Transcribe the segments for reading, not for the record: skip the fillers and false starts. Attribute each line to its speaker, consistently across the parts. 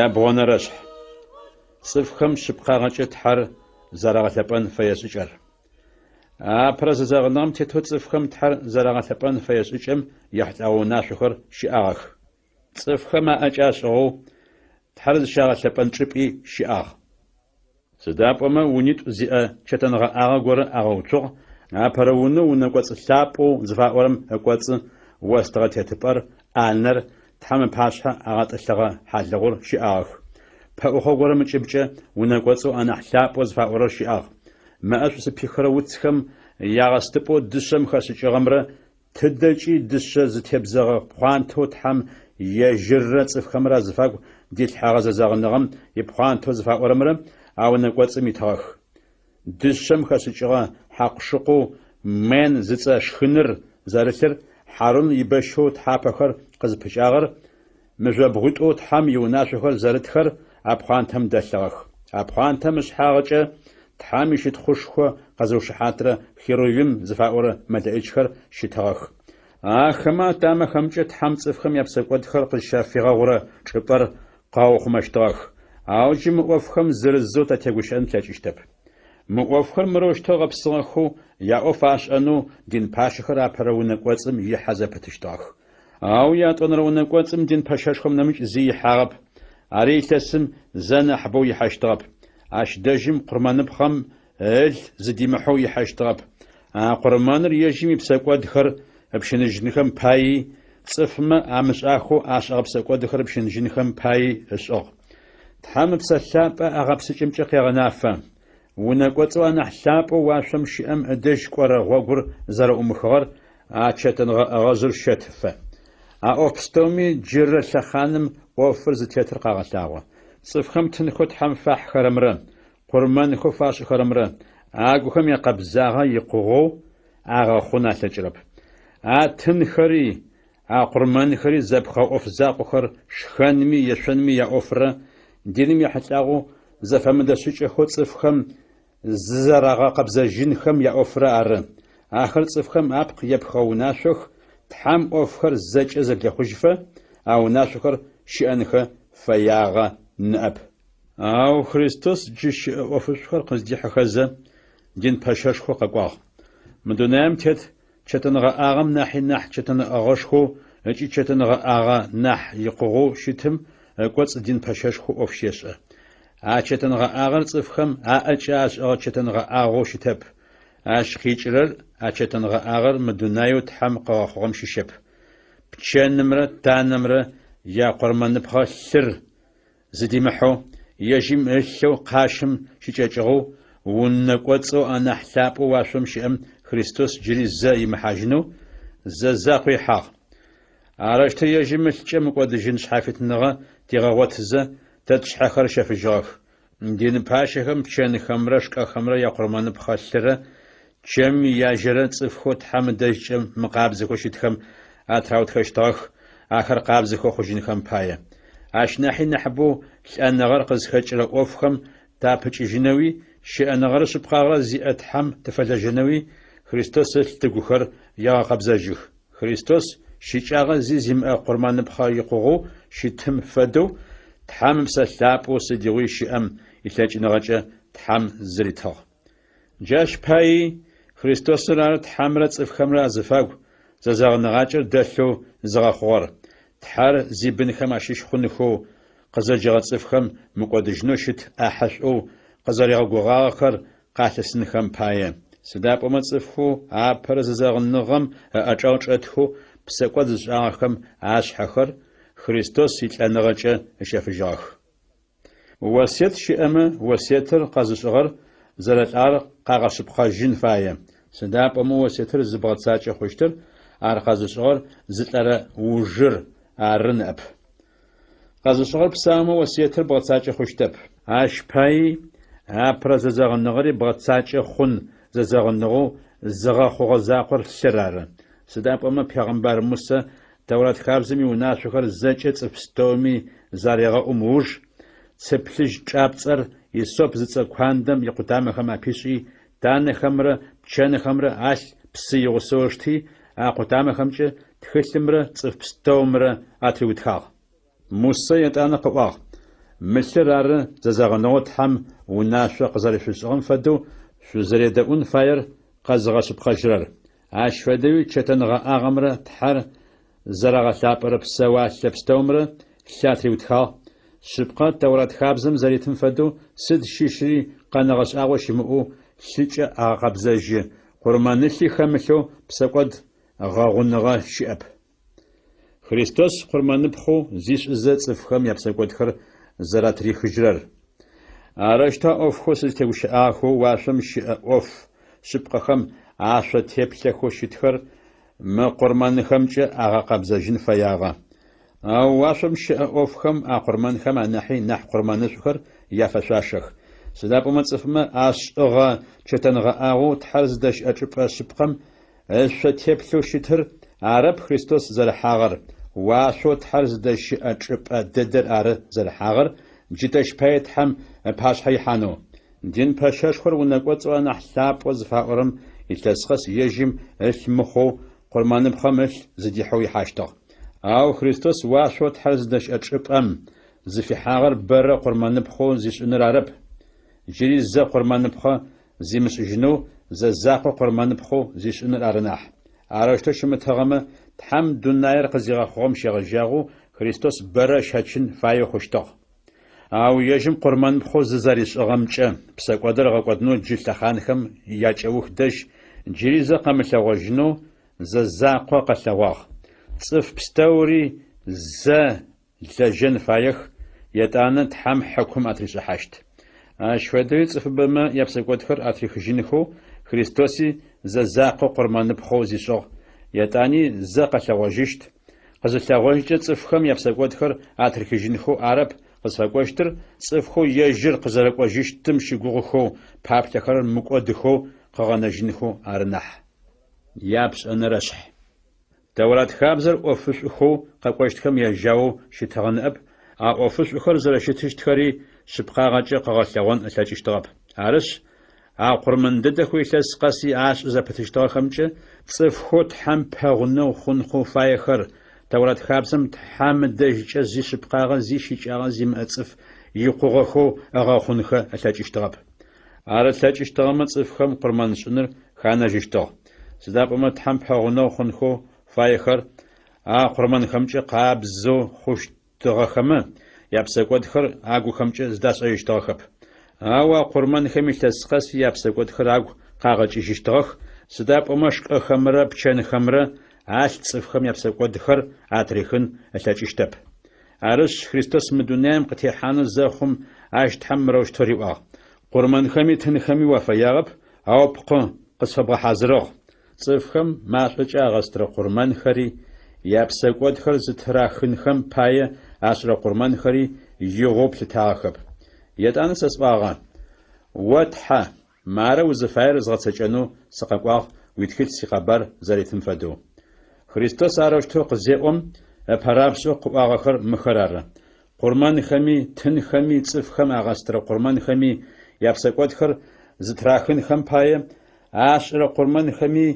Speaker 1: Ябгъонэрэшъхь. Цӏыфхэм шъыпкъагъэкӏэ Тхьэр зэрагъэлъэпӏэн фэе шӏыкӏэр. Апэрэ зэзэгъыныгъэм тетэу цӏыфхэм Тхьэр зэрагъэлъэпӏэн фэе шӏыкӏэм ехьылӏэгъэ унашъохэр щыӏагъэх. Цӏыфхэм аӏэкӏэ ашӏыгъэу Тхьэр зыщагъэлъэпӏэн чӏыпӏи щыӏагъ. Сыда пӏомэ унитӏу зиӏэ чэтэнгъэӏагъэ горэ агъэуцугъ, апэрэ унэу унэкӏоцӏ лъапӏэу зыфаӏорэм ыкӏоцӏы остыгъэ тетыпӏэр, ӏанэр, Тхьэм ыпашъхьэ агъэтӏылъыгъэ хьалыгъур щыӏагъэх. Пэӏухъо горэм ыкӏыбкӏэ унэкӏоцӏэу анахь лъапӏэу зыфаӏорэр щыӏагъ. Мэӏэшӏу зыпихырэ уцхэм ягъэстыпӏэу дышъэм хэшӏыкӏыгъэмрэ Тыдэкӏи дышъэ зытебзэгъэ пхъуантэу Тхьэм ежьыррэ цӏыфхэмрэ азыфагу дилъхьэгъэ зэзэгъыныгъэм ипхъуантэу зыфаӏорэмрэ а унэ кӏоцӏым итыгъэх. Дышъэм хэшӏыкӏыгъэ хьакъу-шыкъоу мэн зыцӏэ шхыныр зэрылъыр, Хьарун ибэщэу тхьапэхэр къызыпыкӏагъэр, мыжъобгъуитӏоу Тхьэм иунашъохэр зэрытхэр а пхъуантэм дэлъыгъэх. А пхъуантэм ышъхьагъкӏэ Тхьэм ищытхъушхо къэзыушыхьатрэ херувим зыфаӏорэ мэлэӏичхэр щытыгъэх. Ахэмэ атамэхэмкӏэ Тхьэм цӏыфхэм япсэкӏодхэр къызщафигъэгъурэ чӏыпӏэр къаухъумэщтыгъэх. Ау джы мы ӏофхэм зырызэу татегущыӏэн тлъэкӏыщтэп. Мы ӏофхэр мырэущтэу гъэпсыгъэхэу яӏоф ашӏэнэу дин пащэхэр апэрэ унэ кӏоцӏым ихьэ зэпытыщтыгъэх. Ау ятӏонэрэ унэ кӏоцӏым дин пэщэшхом нэмыкӏ зи ихьагъэп, ари илъэсым зэ нахьыбэу ихьэщтыгъэп. Ащ дэжьым къурмэныпхъэм ыл зыдимыхьэу ихьэщтыгъэп. А къурмэныр ежьым ипсэкӏодхэр ыпщыныжьынхэм паий, цӏыфмэ амышӏахэу ашӏэгъэ псэкӏодхэр ыпщыныжьынхэм паий ышӏыгъ. Тхьэм Ыпсэ Лъапӏэ а гъэпсыкӏэмкӏэ къегъэнафэ. Унэ кӏоцӏэу анахь лъапӏэу уашъом щыӏэм ыдэжь кӏорэ гъогур зэрэӏумыхыгъэр а чэтэнгъэӏэгъэжъыр щэтыфэ. А ӏоф пстэуми джырэ лъэхъаным ӏофыр зытетыр къагъэлъагъо. Цӏыфхэм тынхэу Тхьэм фахьхэрэмрэ къурмэнхэу фашӏыхэрэмрэ агухэм якъэбзагъэ икъугъэу агъэхъун алъэкӏырэп. А тынхэри, а къурмэнхэри зэпхыгъэ ӏоф закъохэр шхэнми ешъонми яӏофрэ диным ехьылӏагъэу зэфэмыдэ шӏыкӏэхэу цӏыфхэм зызэрагъэкъэбзэжьынхэм яӏофрэ ары. Ахэр цӏыфхэм апкъ епхыгъэ унашъох, Тхьэм ӏофхэр зэкӏэ зэблехъужьыфэ, а унашъохэр щыӏэнхэ фэягъэ ныӏэп. Ау Христос джы щыӏэ ӏофышӏухэр къыздихьыхэзэ, дин пэщэшхо къэкӏуагъ. Мы дунаим тет чэтэнгъэӏагъэм нахьи нахь чэтэнгъэӏэгъэшхоу ыкӏи чэтэнгъэӏагъэ нахь икъугъэу щытым ыкӏоцӏ дин пэщэшхоу ӏоф щешӏэ. А чэтэнгъэӏагъэр цӏыфхэм аӏэкӏэ ашӏыгъэ чэтэнгъэӏагъэу щытэп. Ащ къикӏырэр а чэтэнгъэӏагъэр мы дунаеу Тхьэм къыгъэхъугъэм щыщэп. Пчэнымрэ танэмрэ якъурмэныпхъэ лъыр зыдимыхьэу, ежьым ылъэу къащым щыкӏэкӏыгъэу, унэ кӏоцӏэу анахь лъапӏэу уашъом щыӏэм Христос джыри зэ имыхьажьынэу, зэ закъо ихьагъ. Арэущтэу ежьым ылъкӏэ мыкӏодыжьын шъхьафитныгъэ тигъэгъотызэ, тэ тшъхьэхэр ыщэфыжьыгъэх. Дин пащэхэм пчэнхэмрэ шкӏэхэмрэ якъурмэныпхъэ лъырэ чэм яжьэрэ цӏыфхэу Тхьэм ыдэжькӏэ мыкъабзэхэу щытхэм атыраутхэщтыгъэх, ахэр къабзэхэу хъужьынхэм пае. Ащ нахьи нахьыбэу лӏэныгъэр къызхэкӏырэ ӏофхэм тапыкӏыжьынэуи, щыӏэныгъэрэ шъыпкъагъэрэ зиӏэ Тхьэм тыфэлэжьэнэуи Христос ылъ тыгухэр егъэкъэбзэжьых. Христос щыкӏагъэ зи зимыӏэ къурмэныпхъэ икъугъэу щытым фэдэу, Тхьэм Ыпсэ Лъапӏэу сыдигъуи щыӏэм илъэкӏыныгъэкӏэ Тхьэм зыритыгъ. Джащ паий Христосыр ары Тхьэмрэ цӏыфхэмрэ азыфагу зэзэгъыныгъакӏэр дэлъэу зыгъэхъугъэр, Тхьэр зибынхэм ащыщ хъунхэу къызэджэгъэ цӏыфхэм мыкӏодыжьынэу щыт ӏахьэшӏоу къызэригъэгугъагъэхэр къалъысынхэм пае. Сыда пӏомэ цӏыфхэу апэрэ зэзэгъыныгъэм ыӏэчӏэгъ чӏэтхэу псэкӏод зышӏагъэхэм ашъхьэхэр Христос илӏэныгъэкӏэ ыщэфыжьыгъэх. Осыет щыӏэмэ, осыетыр къэзышӏыгъэр зэрэлӏагъэр къагъэшъыпкъэжьын фае. Сыда пӏомэ осыетыр зыбгъэцакӏэ хъущтыр ар къэзышӏыгъэр зылӏэрэ ужыр ары ныӏэп. Къэзышӏыгъэр псаумэ осыетыр бгъэцакӏэ хъущтэп. Ащ паий апэрэ зэзэгъыныгъэри бгъэцакӏэ хъун зэзэгъыныгъэу зыгъэхъугъэ закъор лъыр ары. Сыда пӏомэ пегъымбар Мусэ Тэурат хабзэм иунашъохэр зэкӏэ цӏыф пстэуми зарегъэӏум ыуж, цы плъыжь чӏапцӏэр иссоп зыцӏэ куандэм икъутамэхэм апишӏи, танэхэмрэ пчэнхэмрэ алъ псы игъусэу ышти, а къутамэхэмкӏэ тхылъымрэ цӏыф пстэумрэ атыриутхагъ. Мусэ етӏанэ къыӏуагъ, Мы лъыр ары зэзэгъыныгъэу Тхьэм унашъо къызэрэшъуфишӏыгъэм фэдэу шъузэредэӏун фаер къэзыгъэшъыпкъэжьырэр. Ащ фэдэуи чэтэнгъэӏагъэмрэ Тхьэр зэрагъэлъапӏэрэ псэуалъэ пстэумрэ лъы атыриутхагъ. Шъыпкъэ, Тэурат хабзэм зэритым фэдэу, сыд щыщри къэнэгъэ шӏагъо щымыӏэу лъыкӏэ агъэкъэбзэжьы, къурмэнылъи хэмылъэу псэкӏод гъэгъуныгъэ щыӏэп. Христос къурмэныпхъэу зишӏызэ цӏыфхэм япсэкӏодхэр зэратрихыжьырэр. Арэущтэу а ӏофхэу сызтегущыӏагъэхэу уашъом щыӏэ ӏоф шъыпкъэхэм ашъо теплъэхэу щытхэр мы къурмэнхэмкӏэ агъэкъэбзэжьын фэягъэ. Ау уашъом щыӏэ ӏофхэм а къурмэнхэм анахьи нахь къурмэнышӏухэр яфэшъуашэх. Сыда пӏомэ цӏыфмэ ашӏыгъэ чэтэнгъэӏагъэу Тхьэр зыдэщыӏэ чӏыпӏэ шъыпкъэм Ышъо теплъэу щытыр арэп Христос зэрыхьагъэр, уашъоу Тхьэр зыдэщыӏэ чӏыпӏэ дэдэр ары зэрыхьагъэр, джы тэщ пае Тхьэм ыпашъхьэ ихьанэу. Дин пэщэшхор унэ кӏоцӏэу анахь лъапӏэу зыфаӏорэм илъэс къэс ежьым ылъ мыхъоу къурмэныпхъэм ылъ зыдихьэу ихьащтыгъ. Ау Христос уашъоу Тхьэр зыдэщыӏэ чӏыпӏэм зыфихьагъэр бэрэ къурмэныпхъэу зишӏыныр арэп, джыри зэ къурмэныпхъэ зимышӏыжьынэу зэ закъо къурмэныпхъэу зишӏыныр ары нахь. Арэущтэу щымытыгъэмэ, Тхьэм дунаир къызигъэхъугъэм щегъэжьагъэу Христос бэрэ ыщэчын фаеу хъущтыгъ. Ау ежьым къурмэныпхъэу зызэришӏыгъэмкӏэ псэкӏодыр ыгъэкӏодынэу джы лъэхъанхэм якӏэух дэжь джыри зэ къэмылъэгъожьынэу зэ закъо къэлъэгъуагъ. Цӏыф пстэури зэ лэжьэн фаех, етӏанэ Тхьэм хьыкум атришӏыхьащт. Ащ фэдэуи цӏыфыбэмэ япсэкӏодхэр атрихыжьынхэу Христоси зэ закъо къурмэныпхъэу зишӏыгъ, етӏани зэ къэлъэгъожьыщт. Къызылъэгъожькӏэ цӏыфхэм япсэкӏодхэр атрихыжьынхэу арэп къызфэкӏощтыр, цӏыфхэу ежьыр къызэрэкӏожьыщтым щыгугъыхэу паплъэхэрэр мыкӏодыхэу къыгъэнэжьынхэу ары нахь. Япшӏэнэрэшъхь. Тэурат хабзэр ӏофышӏухэу къэкӏощтхэм яжьаоу щытыгъэ ныӏэп, а ӏофышӏухэр зэрэщытыщтхэри шъыпкъагъэкӏэ къыгъэлъэгъон ылъэкӏыщтыгъэп. Арышъ, а къурмэн дэдэхэу илъэс къэси ашӏы зэпытыщтыгъэхэмкӏэ цӏыфхэу Тхьэм пэгъунэгъу хъунхэу фаехэр Тэурат хабзэм Тхьэм ыдэжькӏэ зи шъыпкъагъэ зи щыкӏагъэ зимыӏэ цӏыф икъугъэхэу ыгъэхъунхэ ылъэкӏыщтыгъэп. Ар ылъэкӏыщтыгъэмэ цӏыфхэм къурмэншӏыныр ханэжьыщтыгъ. Сыда пӏомэ Тхьэм пэгъунэгъу хъунхэу фаехэр а къурмэнхэмкӏэ къабзэу хъущтыгъэхэмэ, япсэкӏодхэр агухэмкӏэ зыдашӏэжьыщтыгъэхэп. Ау а къурмэнхэм илъэс къэси япсэкӏодхэр агу къагъэкӏыжьыщтыгъэх, сыда пӏомэ шкӏэхэмрэ пчэнхэмрэ алъ цӏыфхэм япсэкӏодхэр атрихын ылъэкӏыщтэп. Арышъ, Христос мы дунаим къытехьанэу зэхъум, ащ Тхьэм мырэущтэу риӏуагъ, Къурмэнхэми тынхэми уафэягъэп, ау пкъы къысфэбгъэхьазырыгъ. Цӏыфхэм машӏокӏэ агъэстырэ къурмэнхэри, япсэкӏодхэр зытырахынхэм пае ашӏырэ къурмэнхэри игъоу плъытагъэхэп. Етӏанэ сэ сӏуагъэ, О Тхьэ, мары узыфаер згъэцэкӏэнэу сыкъэкӏуагъ уитхылъ сикъэбар зэритым фэдэу. Христос арэущтэу къызеӏом, ыпэрапшӏэу къыӏуагъэхэр мыхэр ары, Къурмэнхэми, тынхэми, цӏыфхэм агъэстырэ къурмэнхэми, япсэкӏодхэр зытырахынхэм пае ашӏырэ къурмэнхэми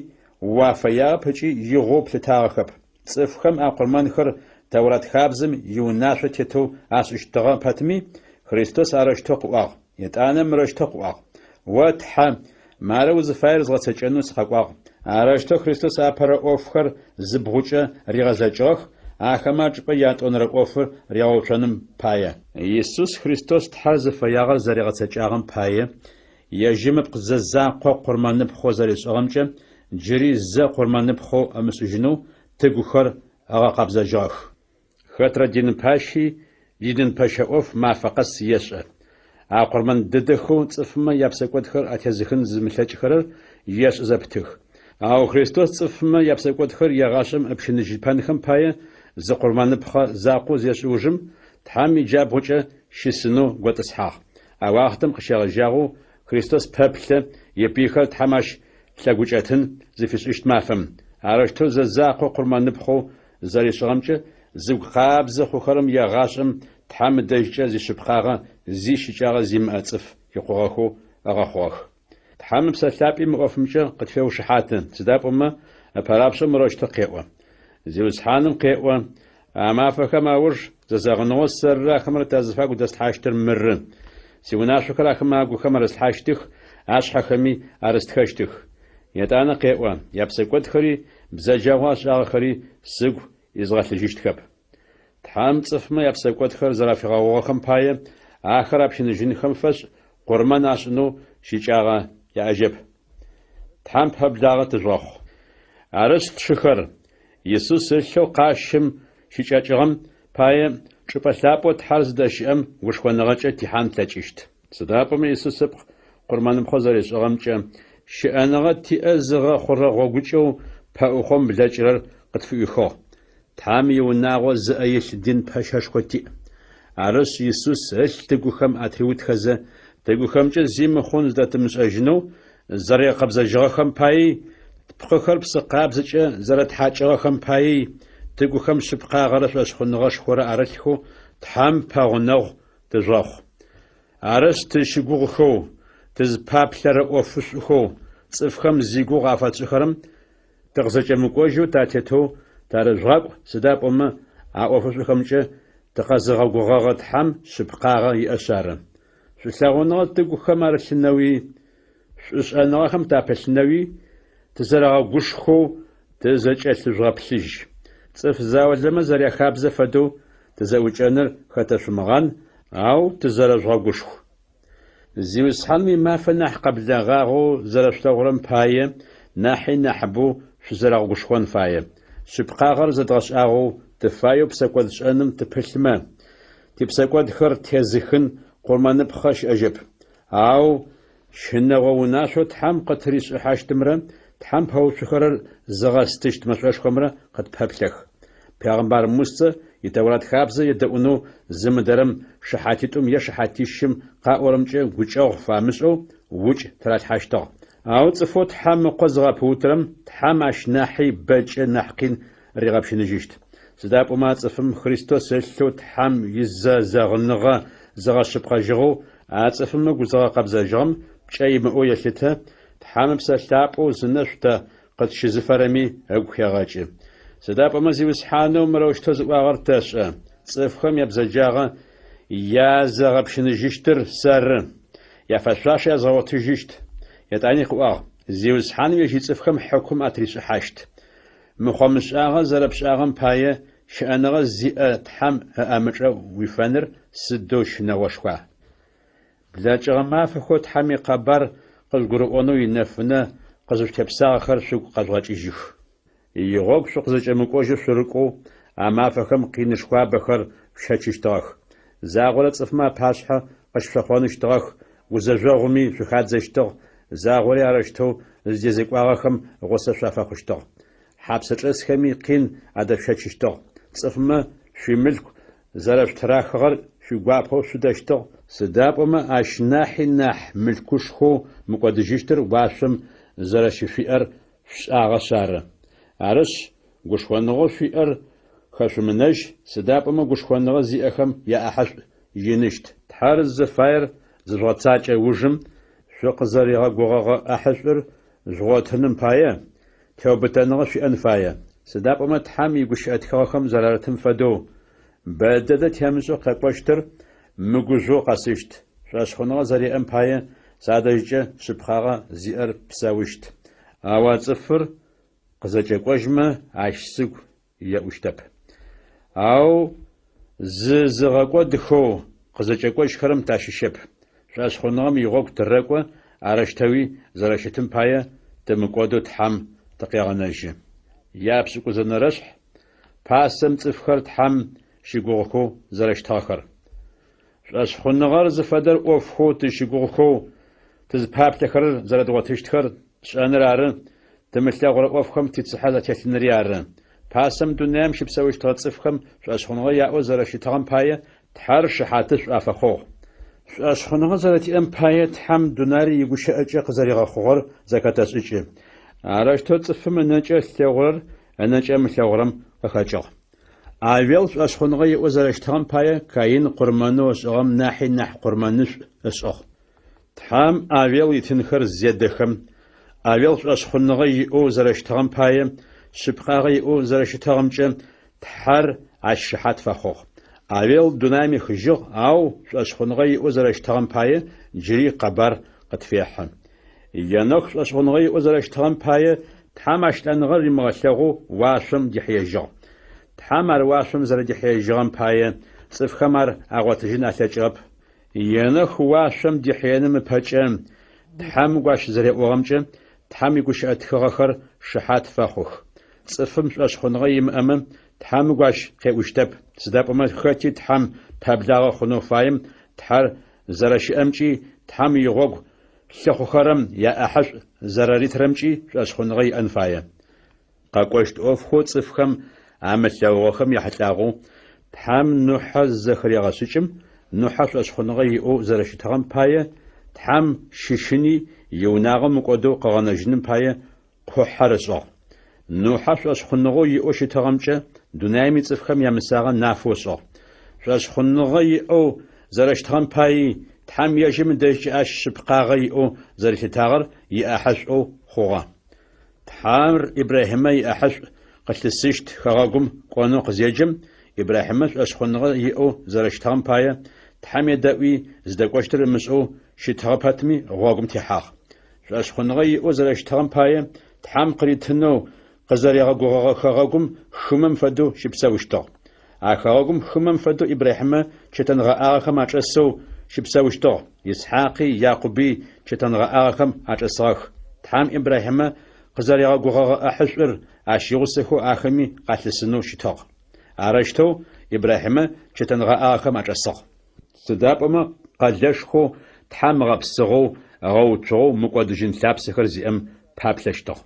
Speaker 1: уафэягъэп ыкӏи игъоу плъытагъэхэп. Цӏыфхэм а къурмэнхэр Тэурат хабзэм иунашъо тетэу ашӏыщтыгъэ пэтми, Христос арэущтэу къыӏуагъ. Етӏанэ мырэущтэу къыӏуагъ, О Тхьэ, мары узыфаер згъэцэкӏэнэу сыкъэкӏуагъ. Арэущтэу Христос апэрэ ӏофхэр зыбгъукӏэ ригъэзэкӏыгъэх, ахэмэ ачӏыпӏэ ятӏонэрэ ӏофыр ригъэуцоным пае. Исус Христос Тхьэр зыфэягъэр зэригъэцэкӏагъэм пае, ежьым ыпкъ зэ закъо къурмэныпхъэу зэришӏыгъэмкӏэ джыри зэ къурмэныпхъэу ымышӏыжьынэу тыгухэр ыгъэкъэбзэжьыгъэх. Хэтрэ дин пащи идин пэщэ ӏоф мафэ къэс ешӏэ. А къурмэн дэдэхэу цӏыфмэ япсэкӏодхэр атезыхын зымылъэкӏхэрэр ешӏы зэпытых. Ау Христос цӏыфмэ япсэкӏодхэр егъашӏэм ыпщыныжьыпэнхэм пае зы къурмэныпхъэ закъоу зешӏ ужым, Тхьэм иджабгъукӏэ щысынэу готӏысхьагъ. А уахътэм къыщегъэжьагъэу. Христос пэплъэ, ипыйхэр Тхьэм ащ лъэгукӏэтын зыфишӏыщт мафэм. Арэущтэу зэзакъо къурмэныпхъэу зэришӏыгъэмкӏэ зыгу къабзэ хъухэрэм егъашӏэм Тхьэм ыдэжькӏэ зишъыпкъагъэ зи щыкӏагъэ зимыӏэ цӏыф икъугъэхэу ыгъэхъугъэх. Тхьэм Ыпсэ Лъапӏи мы ӏофымкӏэ къытфеушыхьаты, сыда пӏомэ ыпэрапшӏэу мырэущтэу къеӏо. Зиусхьаным къеӏо, А мафэхэм ауж зэзэгъыныгъэу сэррэ ахэмрэ тазыфагу дэслъхьащтыр мыры, Сиунашъохэр ахэмэ агухэм арыслъхьащтых, ашъхьэхэми арыстхэщтых. Етӏанэ къеӏо, Япсэкӏодхэри бзэджагъэу ашӏагъэхэри сыгу изгъэлъыжьыщтхэп. Тхьэм цӏыфмэ япсэкӏодхэр зэрафигъэгъугъэхэм пае, ахэр апщыныжьынхэм фэшӏ къурмэн ашӏынэу щыкӏагъэ яӏэжьэп. Тхьэм пэблагъэ тыжъугъэхъу. Арышъ, тшыхэр, Исус ылъэу къащым щыкӏэкӏыгъэм пае чӏыпӏэ лъапӏэу Тхьэр зыдэщыӏэм гушхоныгъэкӏэ тихьан тлъэкӏыщт. Сыда пӏомэ Исус ыпкъ къурмэныпхъэ зэришӏыгъэмкӏэ, щыӏэныгъэ тиӏэ зыгъэхъурэ гъогукӏэу пэӏухъом блэкӏырэр къытфыӏуихыгъ. Тхьэм иунагъо зыӏэ илъ дин пэщэшхо тиӏ. Арышъ, Исус ылъ тыгухэм атыриутхэзэ, тыгухэмкӏэ зи мыхъун зыдэтымышӏэжьынэу зэригъэкъэбзэжьыгъэхэм паий, тпкъыхэр псы къабзэкӏэ зэрэтхьакӏыгъэхэм паий, тыгухэм шъыпкъагъэрэ шӏошъхъуныгъэшхорэ арылъхэу Тхьэм пэгъунэгъу тыжъугъэхъу. Арышъ, тызщыгугъыхэу, тызпаплъэрэ ӏофышӏухэу цӏыфхэм зигугъу афэтшӏыхэрэм тыкъызэкӏэмыкӏожьэу татетэу тарыжъугъакӏу, сыда пӏомэ а ӏофышӏухэмкӏэ тыкъэзыгъэгугъэгъэ Тхьэм шъыпкъагъэ иӏэшъ ары. Шӏулъэгъуныгъэ тыгухэм арылъынэуи, шӏушӏэныгъэхэм тапылъынэуи тызэрэгъэгушхоу тызэкӏэлъыжъугъэплъыжь. Цӏыф заулэмэ зэряхабзэ фэдэу тызэӏукӏэныр хэтэшъумыгъан, ау тызэрэжъугъэгушху. Зиусхьаным имафэ нахь къэблэгъагъэу зэрэшъулъэгъурэм пае нахьи нахьыбэу шъузэрэгъэгушхон фае. Шъыпкъагъэр зэдгъэшӏагъэу, тыфаеу псэкӏодшӏэным тыпылъмэ, типсэкӏодхэр тезыхын къурмэныпхъэ щыӏэжьэп. Ау щынэгъо унашъоу Тхьэм къытыришӏыхьащтымрэ Тхьэм пэуцухэрэр зыгъэстыщт мэшӏошхомрэ къытпэплъэх. Пегъэмбар Мусэ и Тэурат хабзэ едэӏунэу зымыдэрэм шыхьатитӏум е шыхьатищым къаӏорэмкӏэ гукӏэгъу фамышӏэу укӏ тыралъхьащтыгъ. Ау цӏыфэу Тхьэм Ыкъо зыгъэпыутырэм Тхьэм ащ нахьи бэкӏэ нахь къин ригъэпщыныжьыщт. Сыда пӏомэ а цӏыфым Христос ылъэу Тхьэм изэзэгъыныгъэ зыгъэшъыпкъэжьыгъэу а цӏыфым ыгу зыгъэкъэбзэжьыгъэм пкӏэ имыӏэу елъытэ, Тхьэм Ыпсэ Лъапӏэу зынэшӏу тэ къытщызыфэрэми ыгу хегъэкӏы. Сыда пӏомэ Зиусхьанэу мырэущтэу зыӏуагъэр тэшӏэ, Цӏыфхэм ябзэджагъэ язэгъэпщыныжьыщтыр сэры, яфэшъуашэ язгъэгъотыжьыщт. Етӏани къыӏуагъ, Зиусхьаным ежь ицӏыфхэм хьыкум атришӏыхьащт. Мыхъо-мышӏагъэ зэрэпшӏагъэм пае щыӏэныгъэ зиӏэ Тхьэм ыӏэмычӏэ уифэныр сыдэу щынэгъошхуа! Блэкӏыгъэ мафэхэу Тхьэм икъэбар къыжъугурыӏонэу инэфынэ къызышъутепсагъэхэр шъугу къэжъугъэкӏыжьых. Игъогу шъукъызэкӏэмыкӏожьэу шъурыкӏоу а мафэхэм къинышхуабэхэр шъущэчыщтыгъэх. Загъорэ цӏыфмэ апашъхьэ къыщышъохъоныщтыгъэх, гузэжъогъуми шъухадзэщтыгъ, загъори арэущтэу зыдэзекӏуагъэхэм гъусэ шъуафэхъущтыгъ. Хьапсэчӏэсхэми къин адэшъущэчыщтыгъ. Цӏыфмэ шъуимылъку зэрэшъутырахыгъэр шъуигуапэу шъудэщтыгъ, сыда пӏомэ ащ нахьи нахь мылъкушхоу мыкӏодыжьыщтыр уашъом зэрэщышъуиӏэр шъушӏагъэшъ ары. Арышъ, гушхоныгъэу шъуиӏэр хэшъумынэжь, сыда пӏомэ гушхоныгъэ зиӏэхэм яӏахьышӏу иныщт. Тхьэр зыфаер зыжъугъэцакӏэ ужым, шъукъызэригъэгугъэгъэ ӏахьышӏур жъугъотыным пае, теубытэныгъэ шъуиӏэн фае. Сыда пӏомэ Тхьэм игущыӏэ тхыгъэхэм зэрарытым фэдэу, Бэ дэдэ темышӏэу къэкӏощтыр мыгужъоу къэсыщт. Шӏошъхъуныгъэ зэриӏэм пае садэжькӏэ шъыпкъагъэ зиӏэр псэущт. Ау а цӏыфыр къызэкӏэкӏожьмэ, ащ сыгу еӏущтэп. Ау зызыгъэкӏодхэу къызэкӏэкӏожьхэрэм тащыщэп. Шӏошъхъуныгъэм игъогу тырэкӏо, арэущтэуи зэрэщытым пае тымыкӏодэу Тхьэм тыкъегъэнэжьы. Япшӏыкӏузэнэрэшъхь пасэм цӏыфхэр Тхьэм щыгугъыхэу зэрэщытыгъэхэр. Шӏошъхъуныгъэр зыфэдэр ӏофхэу тызщыгугъыхэу тызпаплъэхэрэр зэрэдгъотыщтхэр тшӏэныр ары, тымылъэгъурэ ӏофхэм тицыхьэ зэтелъынри ары. Пасэм дунаим щыпсэущтыгъэ цӏыфхэм шӏошъхъуныгъэ яӏэу зэрэщытыгъэм пае Тхьэр шыхьатышӏу афэхъугъ. Шӏошъхъуныгъэ зэрэтиӏэм пае, Тхьэм дунаир игущыӏэкӏэ къызэригъэхъугъэр зэхэтэшӏыкӏы. Арэущтэу цӏыфым ынэкӏэ ылъэгъурэр ынэкӏэ ымылъэгъурэм къыхэкӏыгъ. Авел шӏошъхъуныгъэ иӏэу зэрэщытыгъэм пае, Каин къурмэнэу ышӏыгъэм нахьи нахь къурмэнышӏу ышӏыгъ. Тхьэм Авел итынхэр зедэхэм, Авел шӏошъхъуныгъэ иӏэу зэрэщытыгъэм пае, шъыпкъагъэ иӏэу зэрэщытыгъэмкӏэ Тхьэр ащ шыхьат фэхъугъ. Авел дунаим ехыжьыгъ, ау шӏошъхъуныгъэ иӏэу зэрэщытыгъэм пае джыри къэбар къытфехьы. Енох шӏошъхъуныгъэ иӏэу зэрэщытыгъэм пае, Тхьэм ащ лӏэныгъэр римыгъэлъэгъоу уашъом дихьыежьыгъ. Тхьэм ар уашъом зэрэдихьыежьыгъэм пае, цӏыфхэм ар агъотыжьын алъэкӏыгъэп. Енох уашъом дихьыеным ыпэкӏэ, Тхьэм ыгу ащ зэреӏугъэмкӏэ, Тхьэм игущыӏэ тхыгъэхэр шыхьат фэхъух. Цӏыфым шӏошъхъуныгъэ имыӏэмэ, Тхьэм ыгу ащ къеӏущтэп, сыда пӏомэ хэти Тхьэм пэблагъэ хъунэу фаем Тхьэр зэрэщыӏэмкӏи, Тхьэм игъогу лъыхъухэрэм яӏахьышӏу зэрэритырэмкӏи шӏошъхъуныгъэ иӏэн фае. Къэкӏощт ӏофхэу цӏыфхэм амылъэгъугъэхэм яхьылӏагъэу Тхьэм Нухьэ зызэхырегъэшӏыкӏым, Нухьэ шӏошъхъуныгъэ иӏэу зэрэщытыгъэм пае, Тхьэм щыщыни иунагъо мыкӏодэу къыгъэнэжьыным пае къухьэр ышӏыгъ. Нухьэ шӏошъхъуныгъэу иӏэу щытыгъэмкӏэ дунаим ицӏыфхэм ямысагъэ нафэу ышӏыгъ. Шӏошъхъуныгъэ иӏэу зэрэщытыгъэм паий, Тхьэм ежьым ыдэжькӏэ ащ шъыпкъагъэ иӏэу зэрилъытагъэр иӏахьышӏоу хъугъэ. Тхьэр Ибрахьимэ иӏахьышӏу къылъысыщт хэгъэгум кӏонэу къызеджэм, Ибрахьимэ шӏошъхъуныгъэ иӏэу зэрэщытыгъэм пае, Тхьэм едэӏуи, зыдэкӏощтыр ымышӏэу щытыгъэ пэтми, гъогум техьагъ. Шӏошъхъуныгъэ иӏэу зэрэщытыгъэм пае, Тхьэм къыритынэу къызэригъэгугъэгъэ хэгъэгум хымэм фэдэу щыпсэущтыгъ. А хэгъэгум хымэм фэдэу Ибрахьимэ чэтэнгъэӏагъэхэм ачӏэсэу щыпсэущтыгъ, Исхьакъи Якъуби чэтэнгъэӏагъэхэм ачӏэсыгъэх. Тхьэм Ибрахьимэ къызэригъэгугъэгъэ ӏэхьышӏур ащ игъусэхэу ахэми къалъысынэу щытыгъ. Арэущтэу Ибрахьимэ чэтэнгъэӏагъэхэм ачӏэсыгъ. Сыда пӏомэ къэлэшхоу Тхьэм ыгъэпсыгъэу, ыгъэуцугъэу мыкӏодыжьын лъапсэхэр зиӏэм паплъэщтыгъ.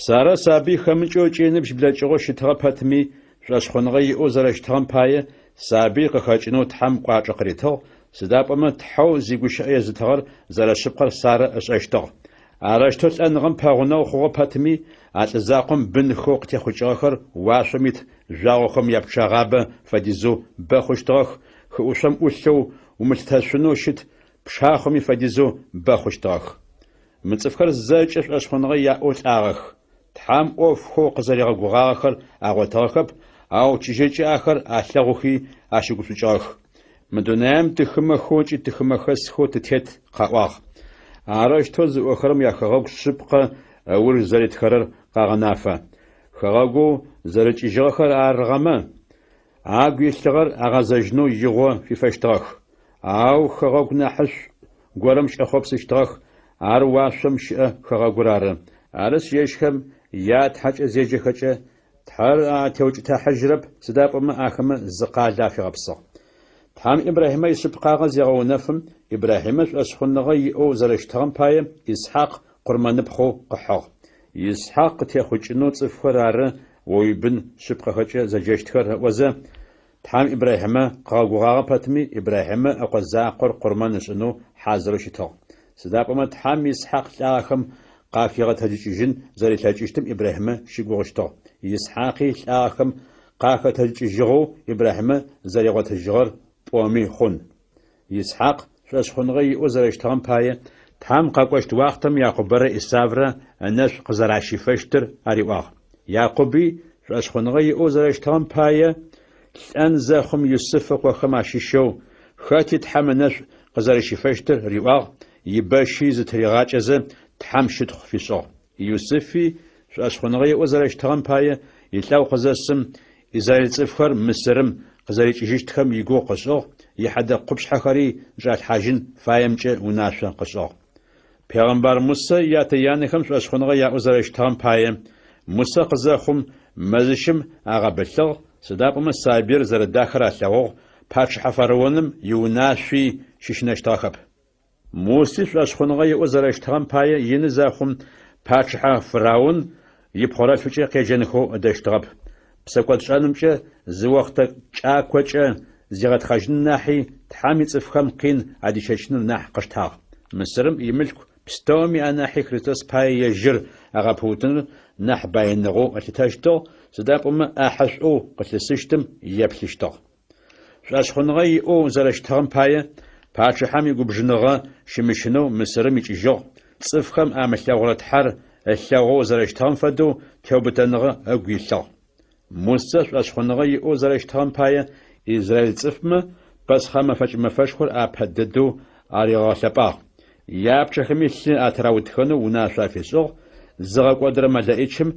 Speaker 1: Сарэ сабый хэмыкӏэу ыкӏи ыныбжь блэкӏыгъэу щытыгъэ пэтми, шӏошъхъуныгъэ иӏэу зэрэщытыгъэм пае, сабый къыхэкӏынэу Тхьэм кӏуачӏэ къыритыгъ, сыда пӏомэ Тхьэу зигущыӏэ езытыгъэр зэрэшъыпкъэр Сарэ ышӏэщтыгъ. Арэущтэу лӏэныгъэм пэгъунэгъу хъугъэ пэтми, а лӏы закъом бынхэу къытехъукӏыгъэхэр уашъом ит жъуагъохэм япчъэгъабэ фэдизэу бэ хъущтыгъэх, хыӏушъом ӏулъэу умылъытэшъунэу щыт пшахъоми фэдизэу бэ хъущтыгъэх. Мы цӏыфхэр зэкӏэ шӏошъхъуныгъэ яӏэу лӏагъэх. Тхьэм ӏофхэу къызэригъэгугъагъэхэр агъотыгъэхэп, ау чыжьэкӏэ ахэр алъэгъухи ащыгушӏукӏыгъэх. Мы дунаим тыхымэхэу ыкӏи тыхымэхэсхэу тытет къаӏуагъ. Арэущтэу зыӏохэрэм яхэгъэгу шъыпкъэ ыуж зэритхэрэр къагъэнафэ. Хэгъэгоу зэрыкӏыжьыгъэхэр арыгъэмэ, агу илъыгъэр агъэзэжьынэу игъо фифэщтыгъэх. Ау хэгъэгу нахьышӏу горэм кӏэхъопсыщтыгъэх, ар уашъом щыӏэ хэгъэгур ары. Арышъ, ежьхэм я Тхьэкӏэ зеджэхэкӏэ, Тхьэр атеукӏытыхьажьырэп, сыда пӏомэ ахэмэ зы къалэ афигъэпсыгъ. Тхьэм Ибрахьимэ ишъыпкъагъэ зегъэунэфым, Ибрахьимэ шӏошъхъуныгъэ иӏэу зэрэщытыгъэм пае Исхьакъ къурмэныпхъэу къыхьыгъ. Исхьакъ къытехъукӏынэу цӏыфхэр ары о уибын шъыпкъэхэкӏэ зэджэщтхэр ыӏозэ, Тхьэм Ибрахьимэ къыгъэгугъагъэ пэтми, Ибрахьимэ ыкъо закъор къурмэн ышӏынэу хьазырэу щытыгъ. Сыда пӏомэ Тхьэм Исхьакъ лӏагъэхэм къахигъэтэджыкӏыжьын зэрилъэкӏыщтым Ибрахьимэ щыгугъыщтыгъ. Исхьакъи лӏагъэхэм къахэтэджыкӏыжьыгъэу Ибрахьимэ зэригъотыжьыгъэр пӏоми хъун. Исхьакъ шӏошъхъуныгъэ иӏэу зэрэщытыгъэм пае, Тхьэм къэкӏощт уахътэм Якъубэрэ Исаврэ ынэшӏу къызэращифэщтыр ариӏуагъ. Якъуби шӏошъхъуныгъэ иӏэу зэрэщытыгъэм пае, лӏэн зэхъум Юсыф ыкъохэм ащыщэу хэти Тхьэм ынэшӏу къызэрэщифэщтыр риӏуагъ, ибэщи зытыригъакӏэзэ, Тхьэм щытхъу фишӏыгъ. Юсыфи шӏошъхъуныгъэ иӏэу зэрэщытыгъэм пае, илӏэгъу къызэсым, израил цӏыфхэр Мысырым къызэрикӏыжьыщтхэм игугъу къышӏыгъ, ихьэдэ къупшъхьэхэри зычӏалъхьажьын фаемкӏэ унашъо къышӏыгъ. Пегъэмбар Мусэ ятэ-янэхэм шӏошъхъуныгъэ яӏэу зэрэщытыгъэм пае, Мусэ къызэхъум, мэзищым агъэбылъыгъ, сыда пӏомэ сабыир зэрэдахэр алъэгъугъ, пачъыхьэ фараоным иунашъуи щыщынэщтыгъэхэп. Муси шӏошъхъуныгъэ иӏэу зэрэщытыгъэм пае ины зэхъум, пачъыхьэ фыраун ипхъорэлъфыкӏэ къеджэнхэу ыдэщтыгъэп. Псэкӏодшӏэнымкӏэ зы охътэ кӏакокӏэ зигъэтхъэжьын нахьи, Тхьэм ицӏыфхэм къин адищэчыныр нахь къыштагъ. Мысырым имылъку пстэуми анахьи Христос пае ежьыр агъэпыутыныр нахь баиныгъэу ылъытэщтыгъ, сыда пӏомэ ӏахьышӏоу къылъысыщтым еплъыщтыгъ. Шӏошъхъуныгъэ иӏэу зэрэщытыгъэм пае, пачъыхьэм игубжыныгъэ щымыщынэу Мысырым икӏыжьыгъ, цӏыфхэм амылъэгъурэ Тхьэр ылъэгъоу зэрэщытыгъэм фэдэу теубытэныгъэ ыгу илъыгъ. Мусэ шӏошъхъуныгъэ иӏэу зэрэщытыгъэм пае, израиль цӏыфмэ Пасхъэ мэфэкӏ мэфэшхор апэ дэдэу аригъэгъэлъэпӏагъ. Япчъэхэми лъы атыраутхэнэу унашъо афишӏыгъ, зыгъэкӏодырэ мэлэӏичым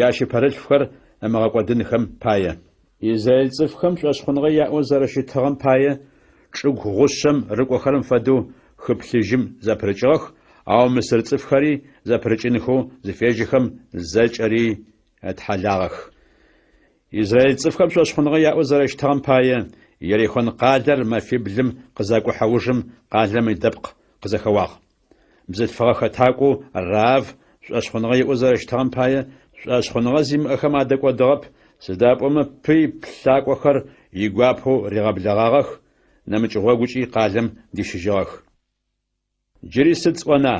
Speaker 1: ящыпэрылъфхэр ымыгъэкӏодынхэм пае. Израиль цӏыфхэм шӏошъхъуныгъэ яӏэу зэрэщытыгъэм пае, чӏыгу гъушъэм рыкӏохэрэм фэдэу хы Плъыжьым зэпырыкӏыгъэх, ау мысыр цӏыфхэри зэпырыкӏынхэу зыфежьэхэм, зэкӏэри ытхьалагъэх. Израиль цӏыфхэм шӏошъхъуныгъэ яӏэу зэрэщытыгъэм пае, Ерихон къалэр мэфиблым къызакӏухьэ ужым къалэм идэпкъ къызэхэуагъ. Бзылъфыгъэ хэтакӏоу Раав шӏошъхъуныгъэ иӏэу зэрэщытыгъэм пае, шӏошъхъуныгъэ зимыӏэхэм адэкӏодыгъэп, сыда пӏомэ пый плъакӏохэр игуапэу ригъэблэгъагъэх, нэмыкӏ гъогукӏи къалэм дищыжьыгъэх. Джыри сыд сӏона?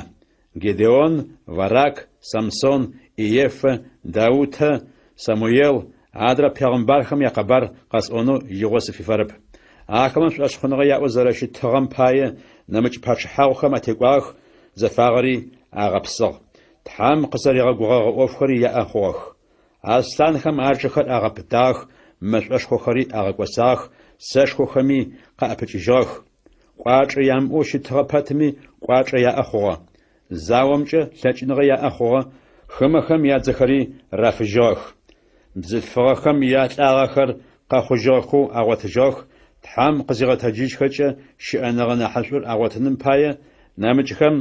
Speaker 1: Гедеон, Варак, Самсон, Иеффэ, Даутэ, Самуел, адрэ пегъымбархэм якъэбар къэсӏонэу игъо сыфифэрэп. Ахэмэ шӏошъхъуныгъэ яӏэу зэрэщытыгъэм пае, нэмыкӏ пачъыхьагъухэм атекӏуагъэх, зэфагъэри агъэпсыгъ, Тхьэм къызэригъэгугъэгъэ ӏофхэри яӏэ хъугъэх. Аслъанхэм ажэхэр агъэпытагъэх, мэшӏошхохэри агъэкӏосагъэх, сэшхохэми къаӏэпыкӏыжьыгъэх. Кӏуачӏэ ямыӏэу щытыгъэ пэтми, кӏуачӏэ яӏэ хъугъэ. Заомкӏэ лъэкӏыныгъэ яӏэ хъугъэ, хымэхэм ядзэхэри рафыжьыгъэх. Бзылъфыгъэхэм ялӏагъэхэр къэхъужьыгъэхэу агъотыжьыгъэх, Тхьэм къызигъэтэджыжьхэкӏэ щыӏэныгъэ нахьышӏур агъотыным пае, нэмыкӏхэм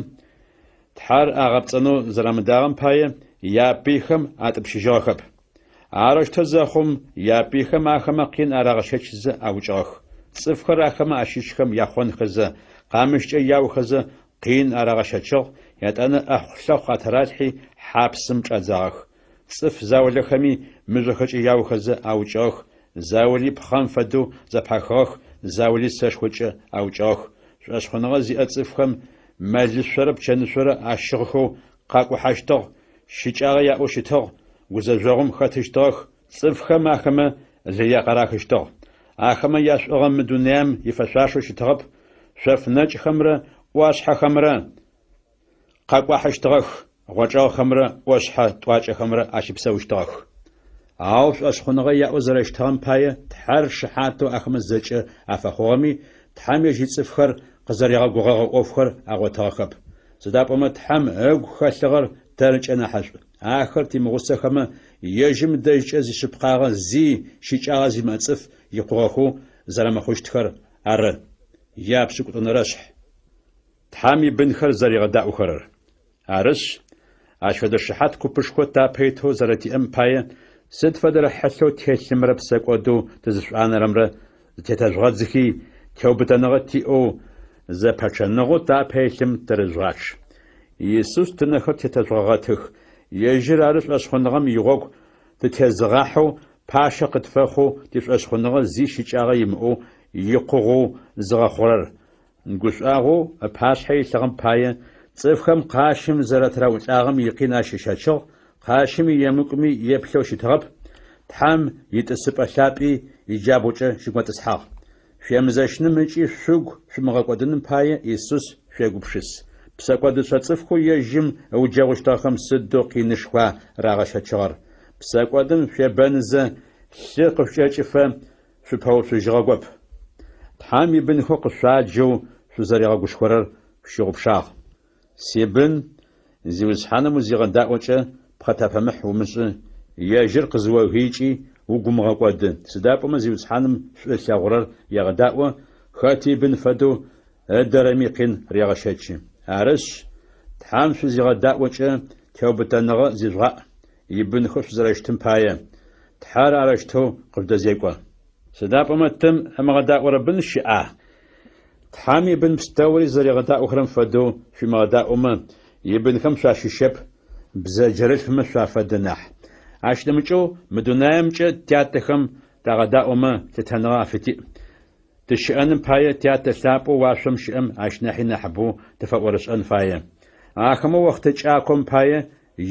Speaker 1: Тхьэр агъэпцӏэнэу зэрамыдагъэм пае, япыйхэм атӏупщыжьыгъэхэп. Арэущтэу зэхъум, япыйхэм ахэмэ къин арагъэщэчзэ аукӏыгъэх. Цӏыфхэр ахэмэ ащыщхэм яхъонхэзэ, къамыщкӏэ яохэзэ къин арагъэщэчыгъ, етӏанэ ӏэхъу-лъэхъу атыралъхьи хьапсым чӏадзагъэх. Цӏыф заулэхэми мыжъохэкӏэ яохэзэ аукӏыгъэх, заули пхъэм фэдэу зэпахыгъэх, заули сэшхокӏэ аукӏыгъэх. Шӏошъхъуныгъэ зиӏэ цӏыфхэм мэлышъорэ пчэнышъорэ ащыгъхэу къакӏухьэщтыгъ, щыкӏагъэ яӏэу щытыгъ, гузэжъогъум хэтыщтыгъэх, цӏыфхэм ахэмэ лые къарахыщтыгъ. Ахэмэ яшӏугъэ мы дунаим ифэшъуашэу щытыгъэп, шъоф нэкӏхэмрэ ӏуашъхьэхэмрэ къакӏуахьыщтыгъэх, гъочӏэгъхэмрэ ӏошъхьэ тӏуакӏэхэмрэ ащыпсэущтыгъэх. Ау шӏошъхъуныгъэ яӏэу зэрэщытыгъэм пае Тхьэр шыхьатэу ахэмэ зэкӏэ афэхъугъэми, Тхьэм ежь ицӏыфхэр къызэригъэгугъэгъэ ӏофхэр агъотыгъэхэп. Сыда пӏомэ Тхьэм ыгу хэлъыгъэр тэркӏэ нахьышӏу. Ахэр тимыгъусэхэмэ, ежьым дэжькӏэ зишъыпкъагъэ зи щыкӏагъэ зимыӏэ цӏыф икъугъэхэу зэрэмыхъущтхэр ары. Япшӏыкӏутӏонэрэшъхь. Тхьэм ибынхэр зэригъэдаӏохэрэр. Арышъ, ащ фэдэ шыхьат купышхо тапэ итэу зэрэтиӏэм пае, сыд фэдэрэ хьылъэу телъымрэ псэкӏодэу тызышӏуанэрэмрэ зытетэжъугъэдзыхи, теубытэныгъэ тиӏэу, зэпэчъэныгъэу тапэ илъым тырыжъугъачъ. Исус тынэхэр тетэжъугъэгъэтых, ежьыр ары шӏошъхъуныгъэм игъогу тытезыгъахьэу, пащэ къытфэхъоу тишӏошъхъуныгъэ зи щыкӏагъэ имыӏэу икъугъэу зыгъэхъурэр, Гушӏуагъоу ыпашъхьэ илъыгъэм пае, цӏыфхэм къащым зэрэтыраӏулӏагъэм икъин ащ ыщэчыгъ, къащым иемыкӏуми еплъэу щытыгъэп, Тхьэм итӏысыпӏэ лъапӏи иджабгъукӏэ щыготӏысхьагъ. Шъуемызэщыным ыкӏи шъугу шъумыгъэкӏодыным пае Исус шъуегупшыс. Псэкӏодышӏэ цӏыфхэу ежьым ыуджэгъущтыгъэхэм сыдэу къинышхуа рагъэщэчыгъэр! Псэкӏодым шъуебэнызэ, лъы къышъукӏэкӏыфэ, шъупэуцужьыгъэгоп. Тхьэм ибынхэу къышъуаджэу шъузэригъэгушхорэр шъущыгъупшагъ. Сибын, Зиусхьаным узигъэдаӏокӏэ, пхъэтэпэмыхь умышӏы, ежьыр къызыогыйкӏи угу умыгъэкӏоды, сыда пӏомэ Зиусхьаным шӏу ылъэгъурэр егъэдаӏо, хэти ибын фэдэу ыдэрэми къин регъэщэчы. Арышъ, Тхьэм шъузигъэдаӏокӏэ, теубытэныгъэ зижъугъаӏ, ибынхэу шъузэрэщытым пае, Тхьэр арэущтэу къыжъудэзекӏо. Сыда пӏомэ тым ымыгъэдаӏорэ бын щыӏа? Тхьэм ибын пстэури зэригъэдаӏохэрэм фэдэу шъуимыгъэдаӏомэ, ибынхэм шъуащыщэп, бзэджэрылъфмэ шъуафэдэ нахь. Ащ нэмыкӏэу мы дунаемкӏэ тятэхэм тагъэдаӏомэ, лъытэныгъэ афытиӏ. Тыщыӏэным пае Тятэ лъапӏэу уашъом щыӏэм ащ нахьи нахьыбэу тыфэӏорышӏэн фае. Ахэмэ охътэ кӏаком пае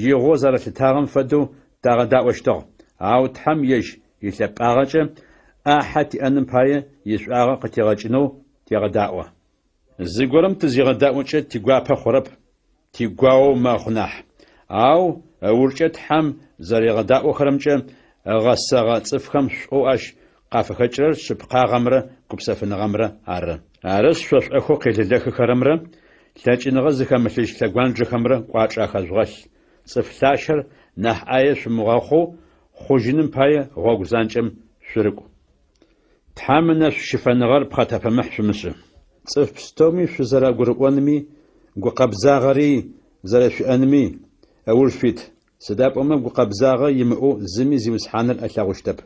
Speaker 1: игъоу зэралъытагъэм фэдэу тагъэдаӏощтыгъ, ау Тхьэм ежь илъэпӏагъэкӏэ ӏахьэ тиӏэным пае ишӏуагъэ къытигъэкӏынэу тегъэдаӏо. Зыгорэм тызигъэдаӏокӏэ тигуапэ хъурэп, тигуаоу мэхъу нахь. Ау ыужкӏэ Тхьэм зэригъэдаӏохэрэмкӏэ ыгъэсэгъэ цӏыфхэм шӏоу ащ къафыхэкӏырэр шъыпкъагъэмрэ гупсэфыныгъэмрэ ары. Арышъ, шъо шӏэхэу къелэлэхыхэрэмрэ лъэкӏыныгъэ зыхэмылъыжь лъэгуанджэхэмрэ кӏуачӏэ ахэжъугъэлъ, цӏыф лъащэр нахь ӏае шъумыгъэхъоу, хъужьыным пае гъогу занкӏэм шъурыкӏу. Тхьэм ынэшӏу щыфэныгъэр пхъэтэпэмыхь шъумышӏы. Цӏыф пстэуми шъузэрагурыӏонми, гукъэбзагъэри зэрэшъуиӏэнми ыуж шъуит. Сыда пӏомэ гукъэбзагъэ имыӏэу зыми Зиусхьаныр ылъэгъущтэп.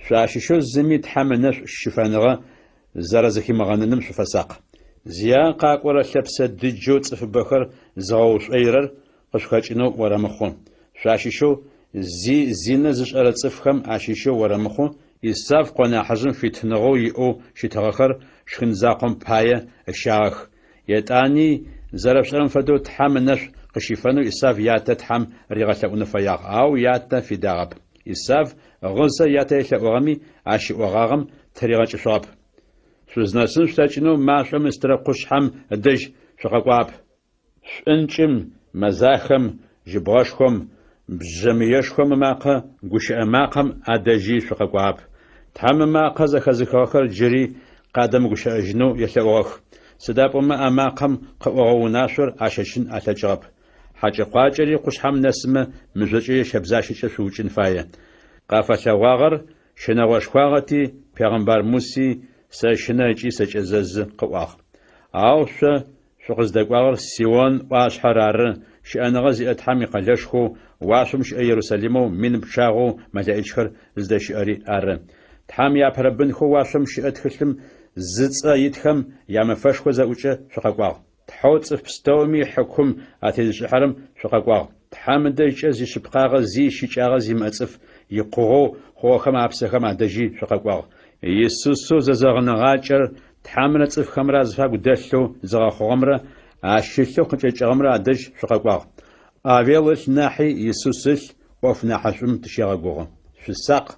Speaker 1: Шъуащыщэу зыми Тхьэм ынэшӏу щыфэныгъэ зэрэзыхимыгъэныным шъуфэсакъ. Зиягъэ къакӏорэ лъэпсэ дыджэу цӏыфыбэхэр зыгъэушӏоирэр къышъухэкӏынэу орэмыхъу. Шъуащыщэу зи зинэ зышӏэрэ цӏыфхэм ащыщэу орэмыхъу, Исав къо нахьыжъым фитыныгъэу иӏэу щытыгъэхэр шхын закъом пае ыщагъэх. Етӏани, зэрэшъушӏэрэм фэдэу Тхьэм ынэшӏу къыщифэнэу Исав ятэ Тхьэм ригъэлъэӏунэу фэягъ, ау ятэ фидагъэп. Исав гъызэ ятэ елъэӏугъэми, ащ ыӏогъагъэм тыригъэкӏышъугъэп. Шъузнэсын шъулъэкӏынэу машӏом ыстырэ къушъхьэм ыдэжь шъукъэкӏуагъэп. Шӏункӏым, мэзахэм, жьыбгъэшхом, бжъэмыешхом ымакъэ, гущыӏэ макъэм адэжьи шъукъэкӏуагъэп. Тхьэм ымакъэ зэхэзыхыгъэхэр джыри къадэмыгущыӏэжьынэу елъэӏугъэх, сыда пӏомэ а макъэм къыӏогъэ унашъор ащэчын алъэкӏыгъэп. Хьакӏэ-къуакӏэри къушъхьэм нэсымэ мыжъокӏэ е щэбзащэкӏэ шъуукӏын фае. Къафэлъэгъуагъэр щынэгъошхуагъэти, пегъэмбар Муси сэщынэ ыкӏи сэкӏэзэзы къыӏуагъ. Ау шъо Шъукъыздэкӏуагъэр Сион ӏуашъхьэр ары, щыӏэныгъэ зиӏэ Тхьэм икъэлэшхоу, уашъом щыӏэ Ерусалимэу мин пчъагъэу мэлэӏичхэр зыдэщыӏэри ары. Тхьэм иапэрэ бынхэу уашъом щыӏэ тхылъым зыцӏэ итхэм ямэфэшхо зэӏукӏэ шъукъэкӏуагъ. Тхьэу цӏыф пстэуми хьыкум атезышӏыхьэрэм шъукъэкӏуагъ. Тхьэм ыдэжькӏэ зишъыпкъагъэ зи щыкӏагъэ зимыӏэ цӏыф икъугъэу хъугъэхэм апсэхэм адэжьи шъукъэкӏуагъ. Исусэу зэзэгъыныгъакӏэр Тхьэмрэ цӏыфхэмрэ азыфагу дэлъэу зыгъэхъугъэмрэ ащ ылъэу къыкӏэкӏыгъэмрэ адэжь шъукъэкӏуагъ. Авел ылъ нахьи Исус ылъ ӏоф нахьышӏум тыщегъэгугъы. Шъусакъ!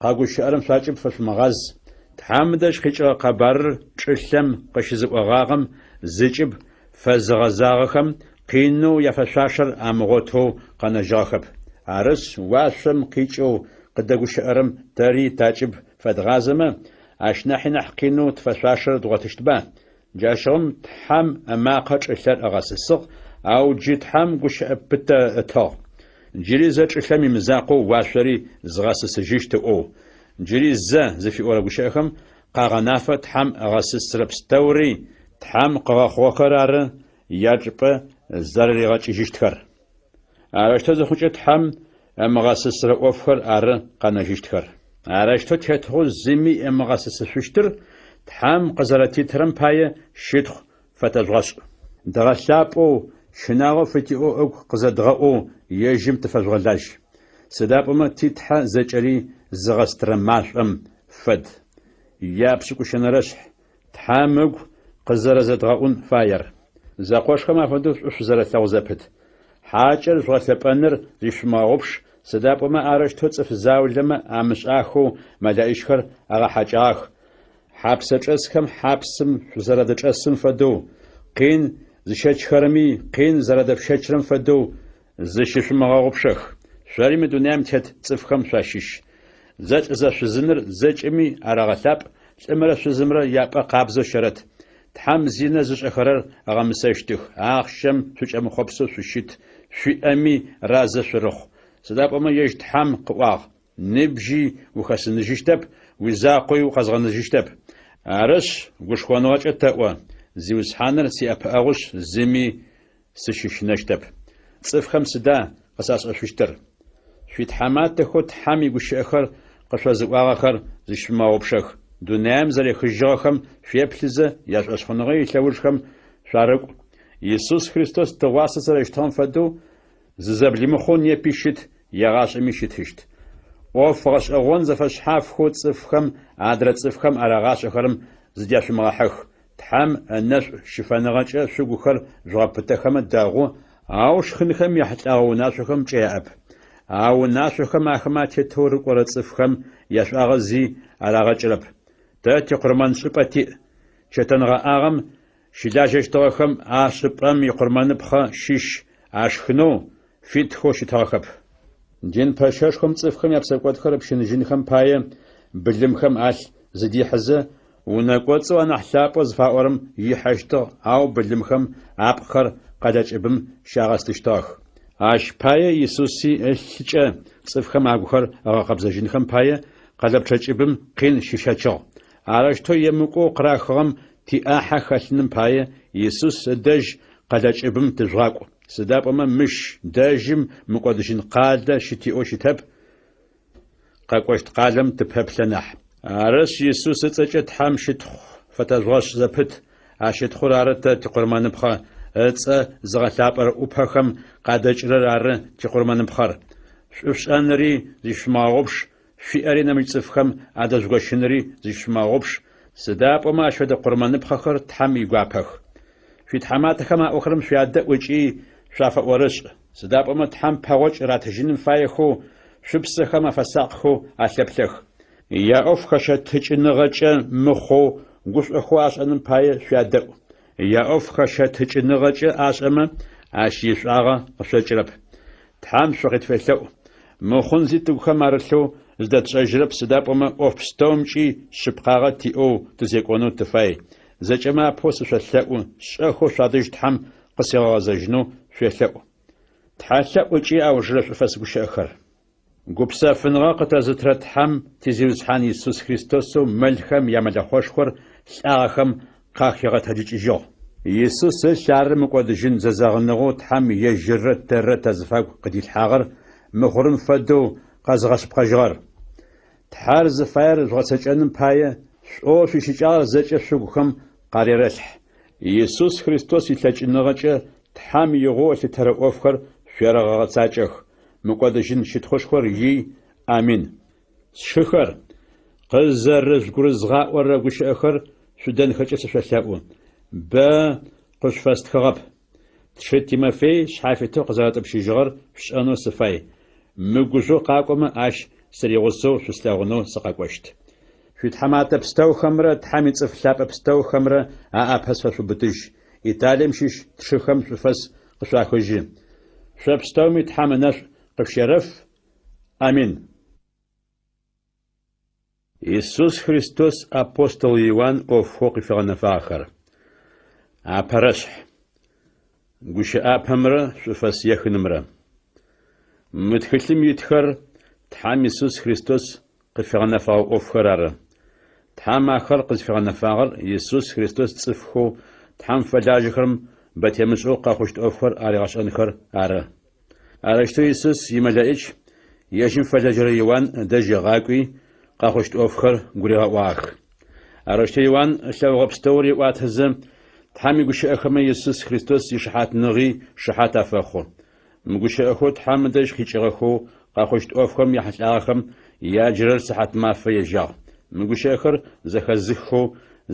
Speaker 1: Къэгущыӏэрэм шъуакӏыб фэшъумыгъаз. Тхьэм ыдэжь къикӏыгъэ къэбарыр чӏылъэм къыщызыӏогъагъэм зыкӏыб фэзыгъэзагъэхэм къинэу яфэшъуашэр амыгъотэу къэнэжьыгъэхэп. Арышъ, уашъом къикӏэу къыддэгущыӏэрэм тэри такӏыб фэдгъазэмэ, ащ нахьи нахь къинэу тфэшъуашэр дгъотыщтба? Джащыгъум Тхьэм ымакъэ чӏылъэр ыгъэсысыгъ, ау джы Тхьэм гущыӏэ пытэ ытыгъ. Джыри зэ чӏылъэм имызакъоу уашъори згъэсысыжьыщт ыӏоу. Джыри зэ зыфиӏорэ гущыӏэхэм къагъэнафэ Тхьэм ыгъэсысрэ пстэури Тхьэм къыгъэхъугъэхэр ары ячӏыпӏэ зэрэригъэкӏыжьыщтхэр. Арэущтэу зыхъукӏэ Тхьэм ымыгъэсысырэ ӏофхэр ары къэнэжьыщтхэр. Арэущтэу тетыгъоу зыми ымыгъэсысышъущтыр Тхьэм къызэрэтитырэм пае щытхъу фэтэжъугъэшӏ. Дгъэлъапӏэу, щынагъо фытиӏэу ыгу къызэдгъэӏоу ежьым тыфэжъугъэлажь. Сыда пӏомэ ти Тхьэ зэкӏэри зыгъэстырэ машӏом фэд. Япшӏыкӏущэнэрэшъхь, Тхьэм ыгу къызэрэзэдгъэӏун фаер. Зэкъошхэм афэдэу шӏу шъузэрэлъэгъу зэпыт. Хьакӏэр жъугъэлъэпӏэныр зыщышъумыгъэгъупш, сыда пӏомэ арэущтэу цӏыф заулэмэ амышӏахэу мэлэӏичхэр агъэхьакӏагъэх. Хьапсэчӏэсхэм хьапсым шъузэрэдычӏэсым фэдэу, къин зыщэчхэрэми къин зэрадэшъущэчрэм фэдэу, зыщышъумыгъэгъупшэх. Шъори мы дунаим тет цӏыфхэм шъуащыщ. Зэлӏзэшъузыныр зэкӏэми арэгъэлъапӏ, лӏымрэ шъузымрэ япӏэ къабзэу щэрэт. Тхьэм зинэ зышӏэхэрэр ыгъэмысэщтых, ахъщэм шъукӏэмыхъопсэу шъущыт, шъуиӏэми разэ шъурыхъу. Сыда пӏомэ ежь Тхьэм къыӏуагъ, Ныбжьи ухэсыныжьыщтэп, уизакъоуи укъэзгъэнэжьыщтэп. Арышъ, гушхоныгъэкӏэ тэӏо, Зиусхьаныр сиӏэпыӏэгъушъ, зыми сыщыщынэщтэп. Цӏыфхэм сыда къысашӏэшъущтыр? Шъуитхьаматэхэу Тхьэм игущыӏэхэр къышъозыӏуагъэхэр зыщышъумыгъэгъупшэх. Дунаим зэрехыжьыгъэхэм шъуеплъызэ, яшӏошъхъуныгъэ илъэужхэм шъуарыкӏу. Исус Христос тыгъуасэ зэрэщытыгъэм фэдэу, зызэблимыхъоу непи щыт, егъашӏэми щытыщт. ӏоф гъэшӏэгъон зэфэшъхьафхэу цӏыфхэм адрэ цӏыфхэм арагъашӏэхэрэм зыдяшъумыгъэхьых. Тхьэм ынэшӏу щыфэныгъэкӏэ шъугухэр жъугъэпытэхэмэ дэгъу, ау шхынхэм яхьылӏэгъэ унашъохэм пкӏэ яӏэп. А унашъохэм ахэмэ атетэу рыкӏорэ цӏыфхэм яшӏуагъэ зи арагъэкӏырэп. Тэ тикъурмэншӏыпӏэ тиӏ. Чэтэнгъэӏагъэм щылажьэщтыгъэхэм а шӏыпӏэм икъурмэныпхъэ щыщ ашхынэу фитхэу щытыгъэхэп. Дин пэщэшхом цӏыфхэм япсэкӏодхэр ыпщыныжьынхэм пае, былымхэм алъ зыдихьызэ, унэ кӏоцӏэу анахь лъапӏэу зыфаӏорэм ихьэщтыгъ, ау былымхэм апкъхэр къэлэ кӏыбым щагъэстыщтыгъэх. Ащ пае Исуси ылъыкӏэ цӏыфхэм агухэр ыгъэкъэбзэжьынхэм пае, къэлэпчъэ кӏыбым къин щищэчыгъ. Арэущтэу емыкӏоу къырахыгъэм тиӏахьэ хэлъыным пае, Исус ыдэжь къэлэ кӏыбым тыжъугъакӏу. Сыда пӏомэ мыщ дэжьым мыкӏодыжьын къалэ щытиӏэу щытэп, къэкӏощт къалэм тыпэплъэ нахь. Арышъ, Исус ыцӏэкӏэ Тхьэм щытхъу фэтэжъугъэшӏ зэпыт, а щытхъур ары тэ тикъурмэныпхъэ, ыцӏэ зыгъэлъапӏэрэ ӏупэхэм къадэкӏырэр ары тикъурмэныпхъэр. Шӏу шъушӏэнри зыщышъумыгъэгъупш, шъуиӏэри нэмыкӏ цӏыфхэм адэжъугощынри зыщышъумыгъэгъупш, сыда пӏомэ ащ фэдэ къурмэныпхъэхэр Тхьэм игуапэх. Шъуитхьаматэхэм аӏохэрэм шъуядэӏу ыкӏи шъуафэӏорышӏ, сыда пӏомэ Тхьэм пэгъокӏ ратыжьыным фаехэу, шъупсэхэм афэсакъхэу алъэплъэх. Яӏоф хэщэтыкӏыныгъэкӏэ мыхъоу, гушӏохэу ашӏэным пае шъуядэӏу. Яӏоф хэщэтыкӏыныгъэкӏэ ашӏэмэ, ащ ишӏуагъэ къышъокӏырэп. Тхьэм шъукъытфелъэӏу. Мыхъун зи тыгухэм арылъэу зыдэтшӏэжьырэп, сыда пӏомэ ӏоф пстэумкӏи шъыпкъагъэ тиӏэу тызекӏонэу тыфай. Зэкӏэмэ апэу сышъолъэӏу, шӏэхэу шъуадэжь Тхьэм къысигъэгъэзэжьынэу шъуелъэӏу. Тхьэлъэӏу ыкӏи аужырэ шӏуфэс гущыӏэхэр. Гупсэфыныгъэ къытэзытырэ Тхьэм ти Зиусхьан Исус Христосэу мэлхэм ямэлэхъошхор лӏагъэхэм къахигъэтэджыкӏыжьыгъ. Исус ылъ ары мыкӏодыжьын зэзэгъыныгъэу Тхьэм ежьыррэ тэррэ тазыфагу къыдилъхьагъэр мыхъурым фэдэу къэзыгъэшъыпкъэжьыгъэр. Тхьэр зыфаер жъугъэцэкӏэным пае, шӏоу шъуищыкӏагъэр зэкӏэ шъугухэм къарерэлъхь. Исус Христос илъэкӏыныгъэкӏэ Тхьэм игъоу ылъытэрэ ӏофхэр шъуерэгъэгъэцакӏэх. Мыкӏодыжьын щытхъушхор ий. Амин. Сшыхэр, къызэрыжъугурызгъаӏорэ гущыӏэхэр шъудэнхэкӏэ сышъолъэӏу. Бэ къышъуфэстхыгъэп. Тшы Тимофей шъхьафитэу къызэрэтӏупщыжьыгъэр шъушӏэнэу сыфай. Мыгужъоу къакӏомэ, ащ сыригъусэу шъуслъэгъунэу сыкъэкӏощт. Шъуитхьаматэ пстэухэмрэ Тхьэм ицӏыф лъапӏэ пстэухэмрэ аӏапэ сфэшъубытыжь. Италием щыщ тшыхэм шӏуфэс къышъуахыжьы. Шъо пстэуми Тхьэм ынэшӏу къышъущерэф. Амин. Исус Христос апостол Иуан ӏофхэу къыфигъэнэфагъэхэр. Апэрэшъхь. Гущыӏапэмрэ шӏуфэс ехынымрэ. Мы тхылъым итхэр Тхьэм Исус Христос къыфигъэнэфэгъэ ӏофхэр ары. Тхьэм ахэр къызфигъэнэфагъэр Исус Христос цӏыфхэу Тхьэм фэлажьэхэрэм бэтемышӏэу къэхъущт ӏофхэр аригъэшӏэнхэр ары. Арэущтэу Исус имэлэӏич ежьым фэлэжьэрэ Иуан ыдэжь ыгъакӏуи, къэхъущт ӏофхэр гуригъэӏуагъэх. Арэущтэу Иуан ылъэгъугъэ пстэур ыӏуатэзэ, Тхьэм игущыӏэхэмэ Исус Христос ишыхьатныгъи шыхьат афэхъу. Мы гущыӏэхэу Тхьэм ыдэжь къикӏыгъэхэу къэхъущт ӏофхэм яхьылӏагъэхэм яджэрэр сыхьатмафэ ежьагъ. Мы гущыӏэхэр зэхэзыххэу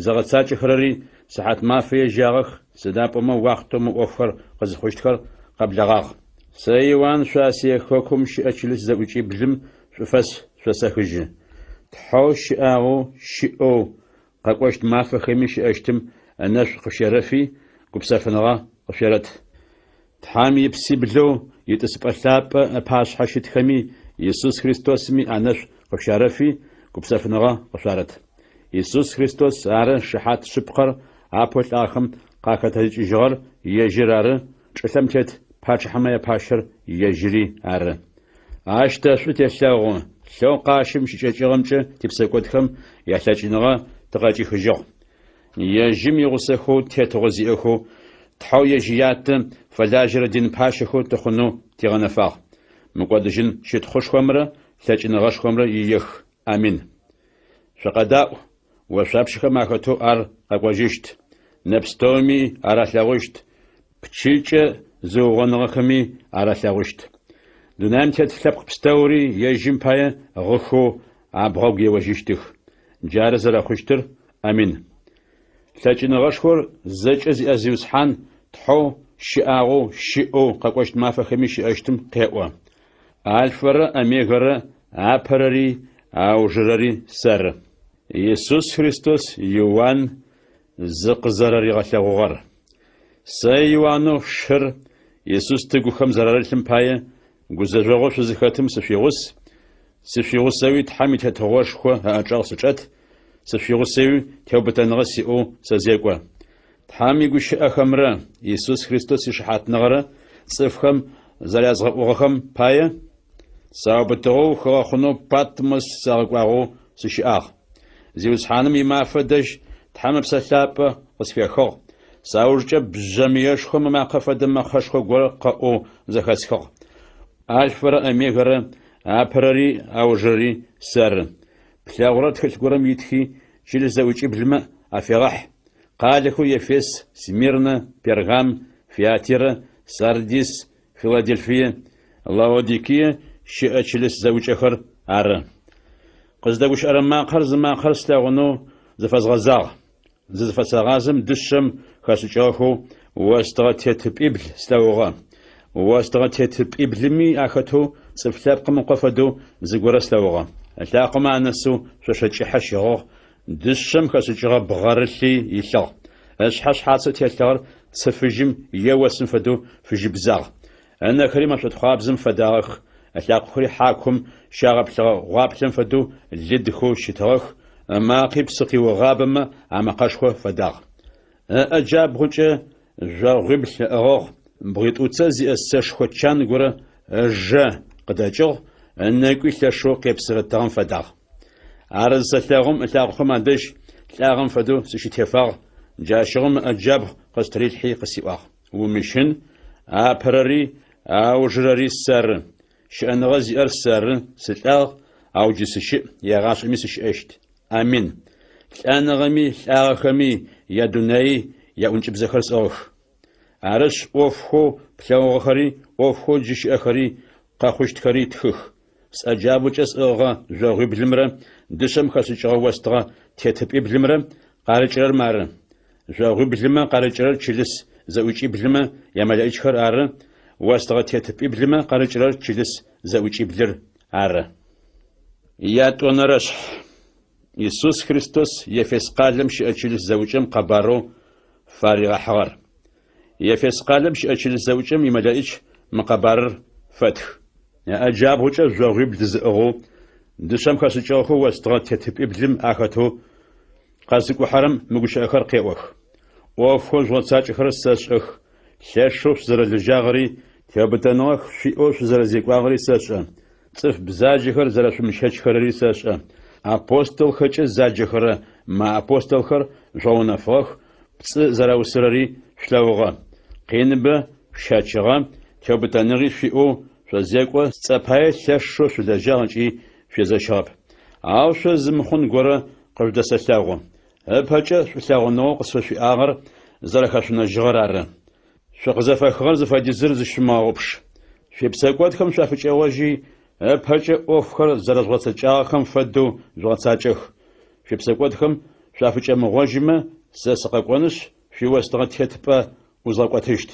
Speaker 1: зыгъэцакӏэхэрэри сыхьатмафэ ежьагъэх, сыда пӏомэ уахътэу мы ӏофхэр къызыхъущтхэр къэблэгъагъ. Сэ, Иуан, шъо Асие хэкум щыӏэ чылыс зэӏукӏиблым шӏуфэс шъосэхыжьы. Тхьэу щыӏагъэу, щыӏэу, къэкӏощт мафэхэми щыӏэщтым ынэшӏу къышъущерэфи, гупсэфыныгъэ къышъуерэт. Тхьэм ипсиблэу итӏысыпӏэ лъапӏэ ыпашъхьэ щытхэми Исус Христосми анэшӏу къышъущарэфи, гупсэфыныгъэ къышъуарэт. Исус Христос ары шыхьат шъыпкъэр апэу лӏагъэхэм къахэтэджыкӏыжьыгъэр ежьыр ары, чӏылъэм тет пачъыхьэмэ япащэр ежьыри ары. Ащ тэ шӏу телъэгъу, лъэу къащым щыкӏэкӏыгъэмкӏэ типсэкӏодхэм ялъэкӏыныгъэ тыкъэкӏихыжьыгъ. Ежьым игъусэхэу тетыгъо зиӏэхэу, Тхьэу ежь Ятэ фэлажьэрэ дин пащэхэу тыхъунэу тигъэнэфагъ. Мыкӏодыжьын щытхъушхомрэ лъэкӏыныгъэшхомрэ иех. Амин. Шъукъэдаӏу, ошъуапщэхэм ахэтэу ар къэкӏожьыщт. Нэ пстэуми ар алъэгъущт, пчыкӏэ зыугъоныгъэхэми ар алъэгъущт. Дунаим тет лъэпкъ пстэури ежьым пае гъыхэу абгъэгу еожьыщтых. Джары зэрэхъущтыр. Амин. Лъэкӏыныгъэшхор зэкӏэ зиӏэ Зиусхьан Тхьэу щыӏагъэу, щыӏэу, къэкӏощт мафэхэми щыӏэщтым къеӏо. Алфэрэ Омегэрэ, апэрэри аужырэри сэры. Исус Христос Иуан зыкъызэрэригъэлъэгъугъэр. Сэ, Иуанэу шыр Исус тыгухэм зэрарылъым пае, гузэжъогъоу шъузыхэтым сышъуигъус, сышъуигъусэуи Тхьэм и Тетыгъошхо ыӏэчӏэгъ сычӏэт, сышъуигъусэуи теубытэныгъэ сиӏэу сэзекӏо. Тхьэм игущыӏэхэмрэ Исус Христос ишыхьатныгъэрэ цӏыфхэм зэрязгъэӏугъэхэм пае, саубытыгъэу хыгъэхъунэу Патмос сагъэкӏуагъэу сыщыӏагъ. Зиусхьаным имафэ дэжь Тхьэм Ыпсэ Лъапӏэ къысфехыгъ, саужкӏэ бжъэмыешхом ымакъэ фэдэ мэкъэшхо горэ къэӏоу зэхэсхыгъ. Алфэрэ Омегэрэ, апэрэри аужырэри сэры. Плъэгъурэр тхылъ горэм итхи, чылыс зэӏукӏиблымэ афегъэхь. Къалэхэу Ефес, Смирнэ, Пергам, Фиатирэ, Сардис, Филаделфие, Лаодикие щыӏэ чылыс зэӏукӏэхэр ары. Къыздэгущыӏэрэ макъэр зымакъэр слъэгъунэу зыфэзгъэзагъ. Зызыфэсэгъазэм дышъэм хэшӏыкӏыгъэхэу остыгъэ тетыпӏибл слъэгъугъэ. Остыгъэ тетыпӏиблыми ахэтэу Цӏыф Лъэпкъым Ыкъо фэдэу зыгорэ слъэгъугъэ. Ылъакъомэ анэсэу шъошэ кӏыхьэ щыгъыгъ, дышъэм хэшӏыкӏыгъэ бгъэрылъи илъыгъ. Ышъхьэ шъхьацэу телъыгъэр цы фыжьым е осым фэдэу фыжьыбзагъ. Ынэхэри мэшӏотхъуабзэм фэдагъэх, ылъакъохэри хьакум щагъэплъыгъэ гъуаплъэм фэдэу лыдхэу щытыгъэх, ымакъи псыкъиугъабэмэ амэкъэшхо фэдагъ. Ыӏэ джабгъукӏэ жъогъуибл ыӏыгъыгъ, бгъуитӏуцэ зиӏэ сэшхо чан горэ ыжэ къыдэкӏыгъ, ынэкӏуи лъэшэу къепсырэ тыгъэм фэдагъ. Ар зысэлъэгъум ылъакъохэм адэжь лӏагъэм фэдэу сыщытефагъ, джащыгъум ыӏэ джабгъу къыстырилъхьи къысиӏуагъ. Умыщын, апэрэри аужырэри сэры, щыӏэныгъэ зиӏэр сэры, сылӏагъ, ау джы сыщыӏ, егъашӏэми сыщыӏэщт. Амин. Лӏэныгъэми, лӏагъэхэми ядунаи яӏункӏыбзэхэр сӏыгъых. Арышъ, ӏофхэу плъэгъугъэхэри, ӏофхэу джы щыӏэхэри, къэхъущтхэри тхых. Сӏэ джабгъукӏэ сӏыгъыгъэ жъогъуиблымрэ дышъэм хэшӏыкӏыгъэ остыгъэ тетыпӏиблымрэ къарыкӏырэр мары. Жъогъуиблымэ къарыкӏырэр чылыс зэӏукӏиблымэ ямэлэӏичхэр ары, остыгъэ тетыпӏиблымэ къарыкӏырэр чылыс зэӏукӏиблыр ары. Ятӏонэрэшъхь. Исус Христос Ефес къалэм щыӏэ чылыс зэӏукӏэм къэбарэу фаригъэхьыгъэр. Ефес къалэм щыӏэ чылыс зэӏукӏэм имэлэӏич мы къэбарыр фэтх. Ыӏэ джабгъукӏэ жъогъуибл зыӏыгъэу, дышъэм хэшӏыкӏыгъэхэу остыгъэ тетыпӏиблым ахэтэу къэзыкӏухьэрэм мы гущыӏэхэр къеӏох. ӏофхэу жъугъэцакӏэхэрэр сэшӏэх, лъэшэу шъузэрэлэжьагъэри, теубытэныгъэ шъуиӏэу шъузэрэзекӏуагъэри сэшӏэ. Цӏыф бзаджэхэр зэрэшъумыщэчхэрэри сэшӏэ. Апостолхэкӏэ заджэхэрэ мыапостолхэр жъугъэунэфыгъэх, пцӏы зэраусырэри шъулъэгъугъэ. Къиныбэ шъущэчыгъэ, теубытэныгъи шъуиӏэу шъозекӏо, сцӏэ пае лъэшэу шъулэжьагъ ыкӏи шъуезэщыгъэп. Ау шъо зы мыхъун горэ къыжъудэсэлъэгъу. Ыпэкӏэ шӏулъэгъуныгъэу къысфышъуиӏагъэр зэрэхэшъунэжьыгъэр ары. Шъукъызэфэхыгъэр зыфэдизыр зыщышъумыгъэгъупш. Шъуипсэкӏодхэм шъуафыкӏэгъожьи, ыпэкӏэ ӏофхэр зэрэжъугъэцэкӏагъэхэм фэдэу жъугъэцакӏэх. Шъуипсэкӏодхэм шъуафыкӏэмыгъожьымэ, сэ сыкъэкӏонышъ, шъуиостыгъэ тетыпӏэ ӏузгъэкӏотыщт.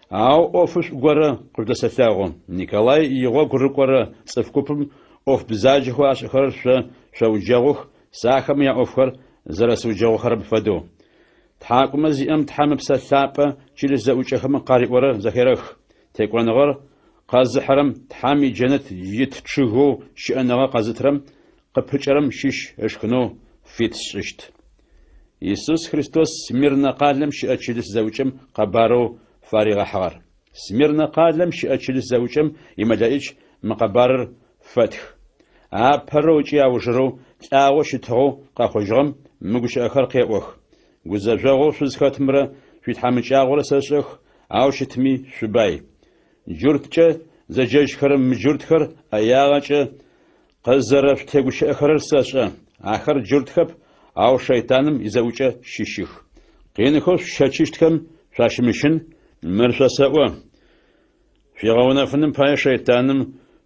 Speaker 1: Ау ӏофышӏу горэ къыжъудэсэлъэгъу. Николай игъогу рыкӏорэ цӏыф купым ӏоф бзаджэхэу ашӏэхэрэр шъо шъоуджэгъух, сэ ахэмэ яӏофхэр зэрэсыуджэгъухэрэм фэдэу. Тхьакӏумэ зиӏэм Тхьэм Ыпсэ Лъапӏэ чылыс зэӏукӏэхэм къариӏорэр зэхерэх. Текӏоныгъэр къэзыхьырэм Тхьэм иджэнэт ит чъыгэу щыӏэныгъэ къэзытырэм къыпыкӏэрэм щыщ ышхынэу фит сшӏыщт. Исус Христос Смирнэ къалэм щыӏэ чылыс зэӏукӏэм къэбарэу фаригъэхьыгъэр. Смирнэ къалэм щыӏэ чылыс зэӏукӏэм имэлэӏич мы къэбарыр фэтх. Апэрэу ыкӏи аужырэу лӏагъэу щытыгъэу къэхъужьыгъэм мы гущыӏэхэр къеӏох. Гузэжъогъоу шъузхэтымрэ шъуитхьамыкӏагъорэ сэшӏэх, ау щытми шъубай. Джурткӏэ зэджэжьхэрэ мыджуртхэр ӏэягъэкӏэ къызэрэшъутегущыӏэхэрэр сэшӏэ. Ахэр джуртхэп, ау шэйтаным изэӏукӏэ щыщых. Къинхэу шъущэчыщтхэм шъуащымыщын, мыр шъосэӏо. Шъуигъэунэфыным пае шэйтаным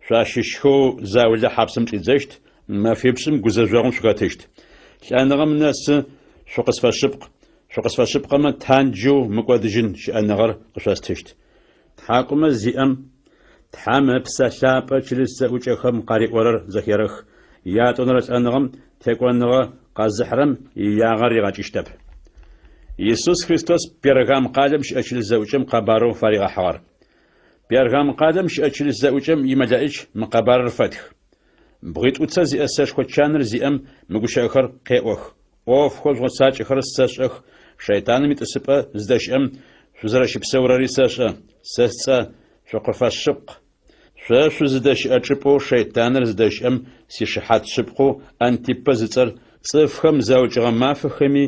Speaker 1: шъуащыщхэу заулэ хьапсым чӏидзэщт, мэфипшӏым гузэжъогъум шъухэтыщт. Лӏэныгъэм нэсы шъукъысфэшъыпкъ. Шъукъысфэшъыпкъэмэ, танджэу мыкӏодыжьын щыӏэныгъэр къышъостыщт. Тхьакӏумэ зиӏэм Тхьэм Ыпсэ Лъапӏэ чылыс зэӏукӏэхэм къариӏорэр зэхерэх. Ятӏонэрэ лӏэныгъэм текӏоныгъэ къэзыхьырэм иягъэ ригъэкӏыщтэп. Исус Христос Пергам къалэм щыӏэ чылыс зэӏукӏэм къэбарэу фаригъэхьыгъэр. Пергам къалэм щыӏэ чылыс зэӏукӏэм имэлэӏич мы къэбарыр фэтх. Бгъитӏуцэ зиӏэ сэшхо чаныр зиӏэм мы гущыӏэхэр къеӏох, ӏофхэу жъугъэцакӏэхэрэр сэшӏэх, шэйтаным итӏысыпӏэ зыдэщыӏэм шъузэрэщыпсэурэри сэшӏэ, сэ сцӏэ шъукъыфэшъыпкъ. Шъо шъузыдэщыӏэ чӏыпӏэу шэйтаныр зыдэщыӏэм сишыхьат шъыпкъэу Антипэ зыцӏэр цӏыфхэм заукӏыгъэ мафэхэми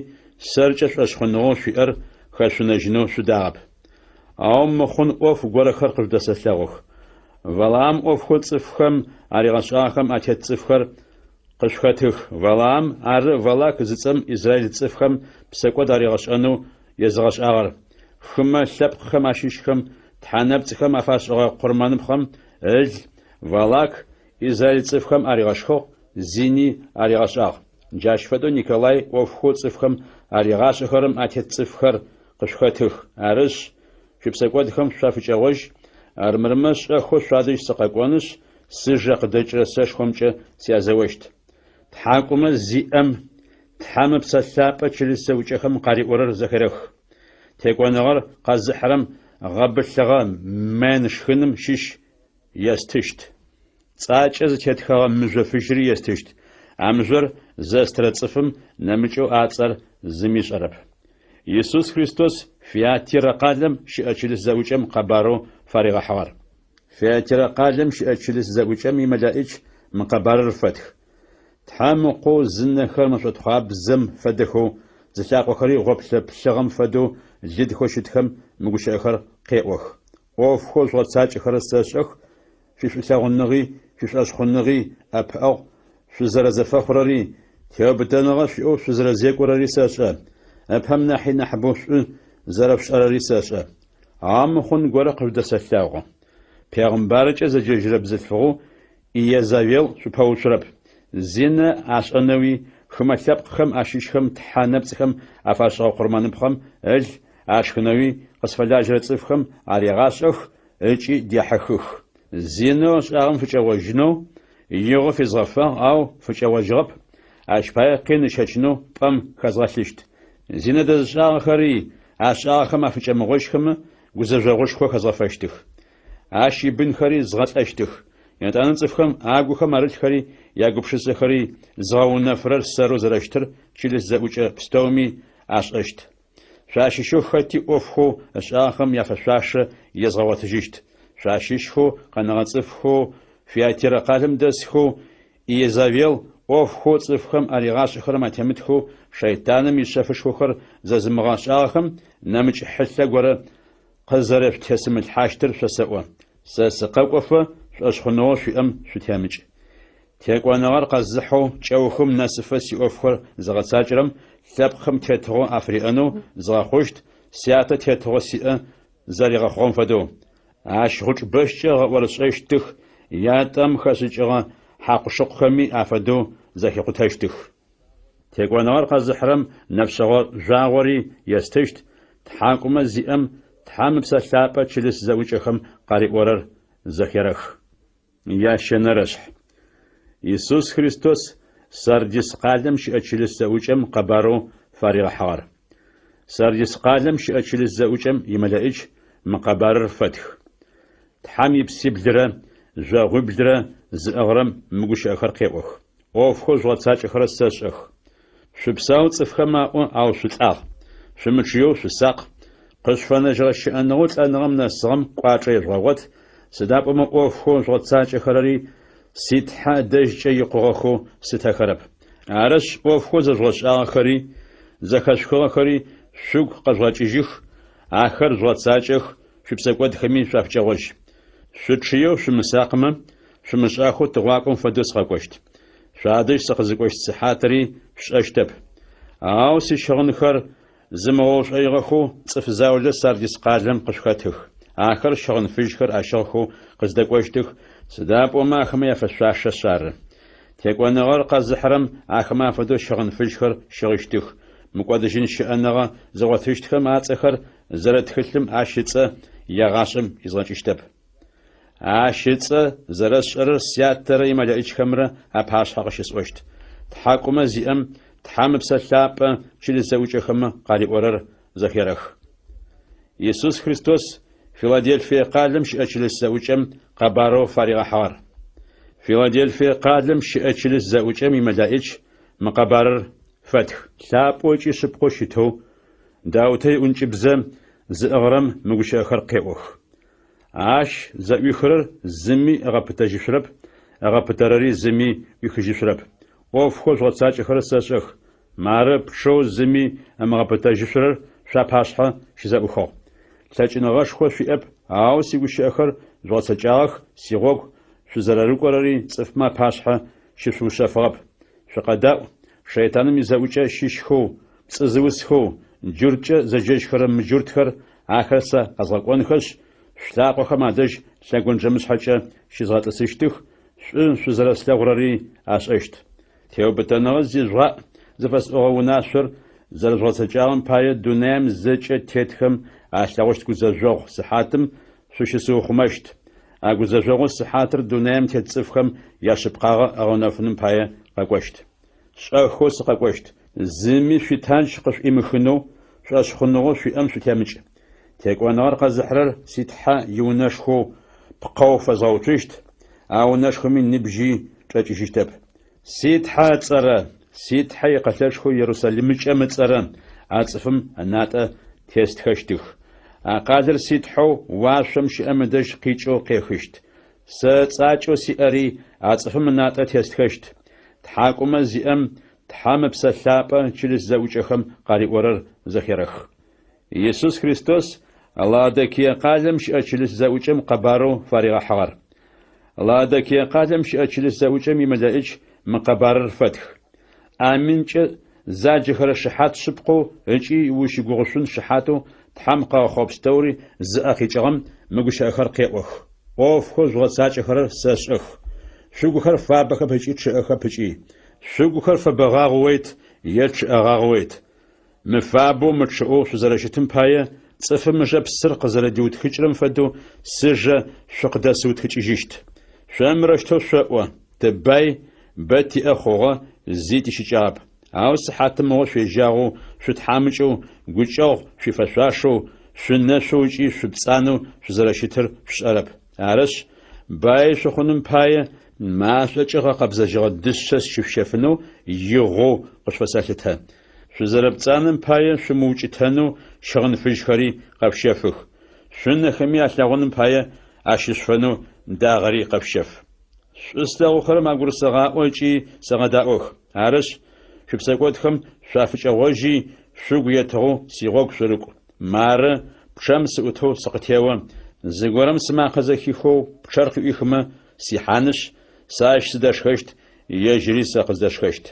Speaker 1: сэркӏэ шӏошъхъуныгъэу шъуиӏэр хэшъунэжьынэу шъудагъэп. Ау мыхъун ӏоф горэхэр къыжъудэсэлъэгъух. Валаам ӏофхэу цӏыфхэм аригъэшӏагъэхэм атет цӏыфхэр къышъухэтых. Валаам ары Валак зыцӏэм израиль цӏыфхэм псэкӏод аригъэшӏэнэу езыгъэшӏагъэр. Хымэ лъэпкъхэм ащыщхэм тхьэ нэпцӏхэм афашӏыгъэ къурмэныпхъэм ыл Валак израиль цӏыфхэм аригъэшхыгъ, зини аригъэшӏагъ. Джащ фэдэу Николай ӏофхэу цӏыфхэм аригъашӏэхэрэм атет цӏыфхэр къышъухэтых. Арышъ, шъуипсэкӏодхэм шъуафыкӏэгъожь, армырмэ шӏэхэу шъуадэжь сыкъэкӏонышъ, сыжэ къыдэкӏырэ сэшхомкӏэ сязэощт. Тхьакӏумэ зиӏэм Тхьэм Ыпсэ Лъапӏэ чылыс зэӏукӏэхэм къариӏорэр зэхерэх. Текӏоныгъэр къэзыхьырэм гъэбылъыгъэ мэнн шхыным щыщ естыщт. Цӏакӏэ зытетхэгъэ мыжъо фыжьыри естыщт. А мыжъор зэстырэ цӏыфым нэмыкӏэу а цӏэр зыми ышӏэрэп. Исус Христос Фиатирэ къалэм щыӏэ чылыс зэӏукӏэм къэбарэу фаригъэхьыгъэр. Фиатирэ къалэм щыӏэ чылыс зэӏукӏэм имэлэӏич мы къэбарыр фэтх. Тхьэм Ыкъоу зынэхэр мэшӏотхъуабзэм фэдэхэу, зылъакъохэри гъоплъэ плъыгъэм фэдэу лыдхэу щытхэм мы гущыӏэхэр къеӏох. ӏофхэу жъугъэцакӏэхэрэр сэшӏэх, шъуишӏулъэгъуныгъи, шъуишӏошъхъуныгъи, ӏэпыӏэгъу шъузэрэзэфэхъурэри, теубытэныгъэ шъуиӏэу шъузэрэзекӏорэри сэшӏэ, ыпэм нахьи нахьыбэу шӏу зэрэшъушӏэрэри сэшӏэ. Ау мыхъун горэ къыжъудэсэлъэгъу. Пегъымбаркӏэ зэджэжьырэ бзылъфыгъэу Иезавел шъупэуцурэп. Зинэ ашӏэнэуи, хымэ лъэпкъхэм ащыщхэм тхьэ нэпцӏхэм афашӏыгъэ къурмэныпхъэм ыл ашхынэуи къысфэлажьэрэ цӏыфхэм арегъашӏэх ыкӏи дехьыхых. Зинэу ышӏагъэм фыкӏэгъожьынэу игъо физгъэфагъ, ау фыкӏэгъожьыгъэп, ащ пае къин ыщэчынэу пӏэм хэзгъэлъыщт. Зинэ дэзышӏагъэхэри ашӏагъэхэм афыкӏэмыгъожьхэмэ, гузэжъогъушхо хэзгъэфэщтых. Ащ ибынхэри згъэлӏэщтых. Етӏанэ цӏыфхэм агухэм арылъхэри ягупшысэхэри зыгъэунэфырэр сэрэу зэрэщытыр чылыс зэӏукӏэ пстэуми ашӏэщт. Шъуащыщэу хэти ӏофхэу ышӏагъэхэм яфэшъуашэ езгъэгъотыжьыщт. Шъуащыщхэу къэнэгъэ цӏыфхэу Фиатирэ къалэм дэсхэу Иезавел ӏофхэу цӏыфхэм аригъашӏэхэрэм атемытхэу шэйтаным ишъэфышхохэр зэзымыгъэшӏагъэхэм нэмыкӏ хьылъэ горэ къызэрэшъутесымылъхьащтыр шъосэӏо. Сэ сыкъэкӏофэ шӏошъхъуныгъэу шъуиӏэм шъутемыкӏ. Текӏоныгъэр къэзыхьэу кӏэухым нэсыфэ сиӏофхэр зыгъэцакӏэрэм лъэпкъхэм тетыгъо афыриӏэнэу згъэхъущт, Сятэ тетыгъо сиӏэ зэригъэхъугъэм фэдэу. Ащ гъучӏ бэщкӏэ ыгъэӏорышӏэщтых, ятӏэм хэшӏыкӏыгъэ хьакъу-шыкъухэми афэдэу зэхикъутэщтых. Текӏоныгъэр къэзыхьырэм нэфшъэгъо жъуагъори естыщт, тхьакӏумэ зиӏэм Тхьэм Ыпсэ Лъапӏэ чылыс зэӏукӏэхэм къариӏорэр зэхерэх. Ящэнэрэшъхь. Исус Христос Сардис къалэм щыӏэ чылыс зэӏукӏэм къэбарэу фаригъэхьыгъэр. Сардис къалэм щыӏэ чылыс зэӏукӏэм имэлэӏич мы къэбарыр фэтх. Тхьэм ипсиблырэ жъогъуиблырэ зыӏыгъырэм мы гущыӏэхэр къеӏох. ӏофхэу жъугъэцакӏэхэрэр сэшӏэх. Шъупсау цӏыфхэм аӏо, ау шъулӏагъ. Шъумычъыеу шъусакъ, къышъуфэнэжьыгъэ щыӏэныгъэу лӏэныгъэм нэсыгъэм кӏуачӏэ ежъугъэгъот, сыда пӏомэ ӏофхэу жъугъэцакӏэхэрэри си Тхьэ ыдэжькӏэ икъугъэхэу слъытэхэрэп. Арышъ, ӏофхэу зэжъугъэшӏагъэхэри, зэхэшъухыгъэхэри шъугу къэжъугъэкӏыжьых, ахэр жъугъэцакӏэх, шъуипсэкӏодхэми шъуафыкӏэгъожь. Шъучъыеу шъумысакъымэ, шъумышӏахэу тыгъуакӏом фэдэу сыкъэкӏощт. Шъуадэжь сыкъызыкӏощт сыхьатри шъушӏэщтэп. Ау сищыгъынхэр зымыгъэушӏоигъэхэу цӏыф заулэ Сардис къалэм къышъухэтых. Ахэр щыгъын фыжьхэр ащыгъхэу къыздэкӏощтых, сыда пӏомэ ахэмэ яфэшъуашэшъ ары. Текӏоныгъэр къэзыхьырэм ахэмэ афэдэу щыгъын фыжьхэр щыгъыщтых. Мыкӏодыжьын щыӏэныгъэ зыгъотыщтхэм ацӏэхэр зэрыт тхылъым ащ ыцӏэ егъашӏэм изгъэкӏыщтэп. Ащ ыцӏэ зэрэсшӏэрэр Сятэрэ имэлэӏичхэмрэ апашъхьэ къыщысӏощт. Тхьакӏумэ зиӏэм Тхьэм Ыпсэ Лъапӏэ чылыс зэӏукӏэхэмэ къариӏорэр зэхерэх. Исус Христос Филаделфие къалэм щыӏэ чылыс зэӏукӏэм къэбарэу фаригъэхьыгъэр. Филаделфие къалэм щыӏэ чылыс зэӏукӏэм имэлаӏич мы къэбарыр фэтх. Лъапӏэу ыкӏи шъыпкъэу щытэу, Даутэ иӏункӏыбзэ зыӏыгъырэм мы гущыӏэхэр къеӏох. Ащ зэӏуихырэр зыми ыгъэпытэжьышъурэп, ыгъэпытэрэри зыми ӏуихыжьышъурэп. ӏофхэу жъугъэцакӏэхэрэр сэшӏэх. Мары, пчъэу зыми ымыгъэпытэжьышъурэр шъуапашъхьэ щызэӏухыгъ. Лъэкӏыныгъэшхо шъуиӏэп, ау сигущыӏэхэр жъугъэцэкӏагъэх, сигъогу шъузэрэрыкӏорэри цӏыфмэ апашъхьэ щышъуушъэфыгъэп. Шъукъэдаӏу, шэйтаным изэӏукӏэ щыщхэу, пцӏы зыусхэу, джурткӏэ зэджэжьхэрэ мыджуртхэр, ахэр сэ къэзгъэкӏонхэшъ, шъулъакъохэм адэжь лъэгонджэмышъхьэкӏэ щызгъэтӏысыщтых, шӏу шъузэрэслъэгъурэри ашӏэщт. Теубытэныгъэ зижъугъаӏ зыфэсӏогъэ унашъор зэрэжъугъэцэкӏагъэм пае дунаим зэкӏэ тетхэм алъэгъущт гузэжъогъу сыхьатым шъущысыухъумэщт. А гузэжъогъу сыхьатыр дунаим тет цӏыфхэм яшъыпкъагъэ ыгъэунэфыным пае къэкӏощт. Шӏэхэу сыкъэкӏощт. Зыми шъуитандж къышъуӏимыхынэу, шӏошъхъуныгъэу шъуиӏэм шъутемыкӏ. Текӏоныгъэр къэзыхьырэр си Тхьэ иунэшхоу пкъэу фэзгъэуцущт, а унэшхоми ныбжьи чӏэкӏыжьыщтэп. Си Тхьэ ыцӏэрэ, си Тхьэ икъэлэшхоу Ерусалимыкӏэм ыцӏэрэ а цӏыфым ынатӏэ тестхэщтых. А къалэр си Тхьэу уашъом щыӏэм ыдэжь къикӏэу къехыщт. Сэ цӏакӏэу сиӏэри а цӏыфым ынатӏэ тестхэщт. Тхьакӏумэ зиӏэм Тхьэм Ыпсэ Лъапӏэ чылыс зэӏукӏэхэм къариӏорэр зэхерэх. Исус Христос Лаодикие къалэм щыӏэ чылыс зэӏукӏэм къэбарэу фаригъэхьыгъэр. Лаодикие къалэм щыӏэ чылыс зэӏукӏэм имэлэӏич мы къэбарыр фэтх. Аминкӏэ заджэхэрэ шыхьат шъыпкъэу ыкӏи ущыгугъышъун шыхьатэу Тхьэм къыгъэхъугъэ пстэури зыӏэ къикӏыгъэм мы гущыӏэхэр къеӏох. ӏофхэу жъугъэцакӏэхэрэр сэшӏэх. Шъугухэр фабэхэп ыкӏи чъыӏэхэп ыкӏи. Шъугухэр фэбэгъагъэует е чъыӏэгъагъэует. Мыфабэу мычъыӏэу шъузэрэщытым пае, цӏыфым ыжэ псыр къызэрэдиутхыкӏырэм фэдэу сыжэ шъукъыдэсыутхыкӏыжьыщт. Шъо мырэущтэу шъоӏо, Тыбай, бэ тиӏэ хъугъэ, зи тищыкӏагъэп. Ау сыхьатымыгъо шъуежьагъэу, шъутхьамыкӏэу, гукӏэгъу шъуифэшъуашэу, шъунэшъоу ыкӏи шъупцӏанэу шъузэрэщытыр шъушӏэрэп. Арышъ, баи шъухъуным пае, машӏокӏэ гъэкъэбзэжьыгъэ дышъэ сщышъущэфынэу игъоу къышъуфэсэлъытэ. Шъузэрэпцӏанэм пае шъумыукӏытэнэу щыгъын фыжьхэри къэшъущэфых. Шъунэхэми алъэгъуным пае ащышъуфэнэу дагъэри къэшъущэф. Шӏу слъэгъухэрэм агурысэгъаӏо ыкӏи сэгъэдаӏох. Арышъ, шъуипсэкӏодхэм шъуафыкӏэгъожьи, шъугу етыгъэу сигъогу шъурыкӏу. Мары, пчъэм сыӏутэу сыкъытео. Зыгорэм сымакъэ зэхихэу пчъэр къыӏуихымэ, сихьанышъ, сэ ащ сыдэшхэщт, ежьыри сэ къыздэшхэщт.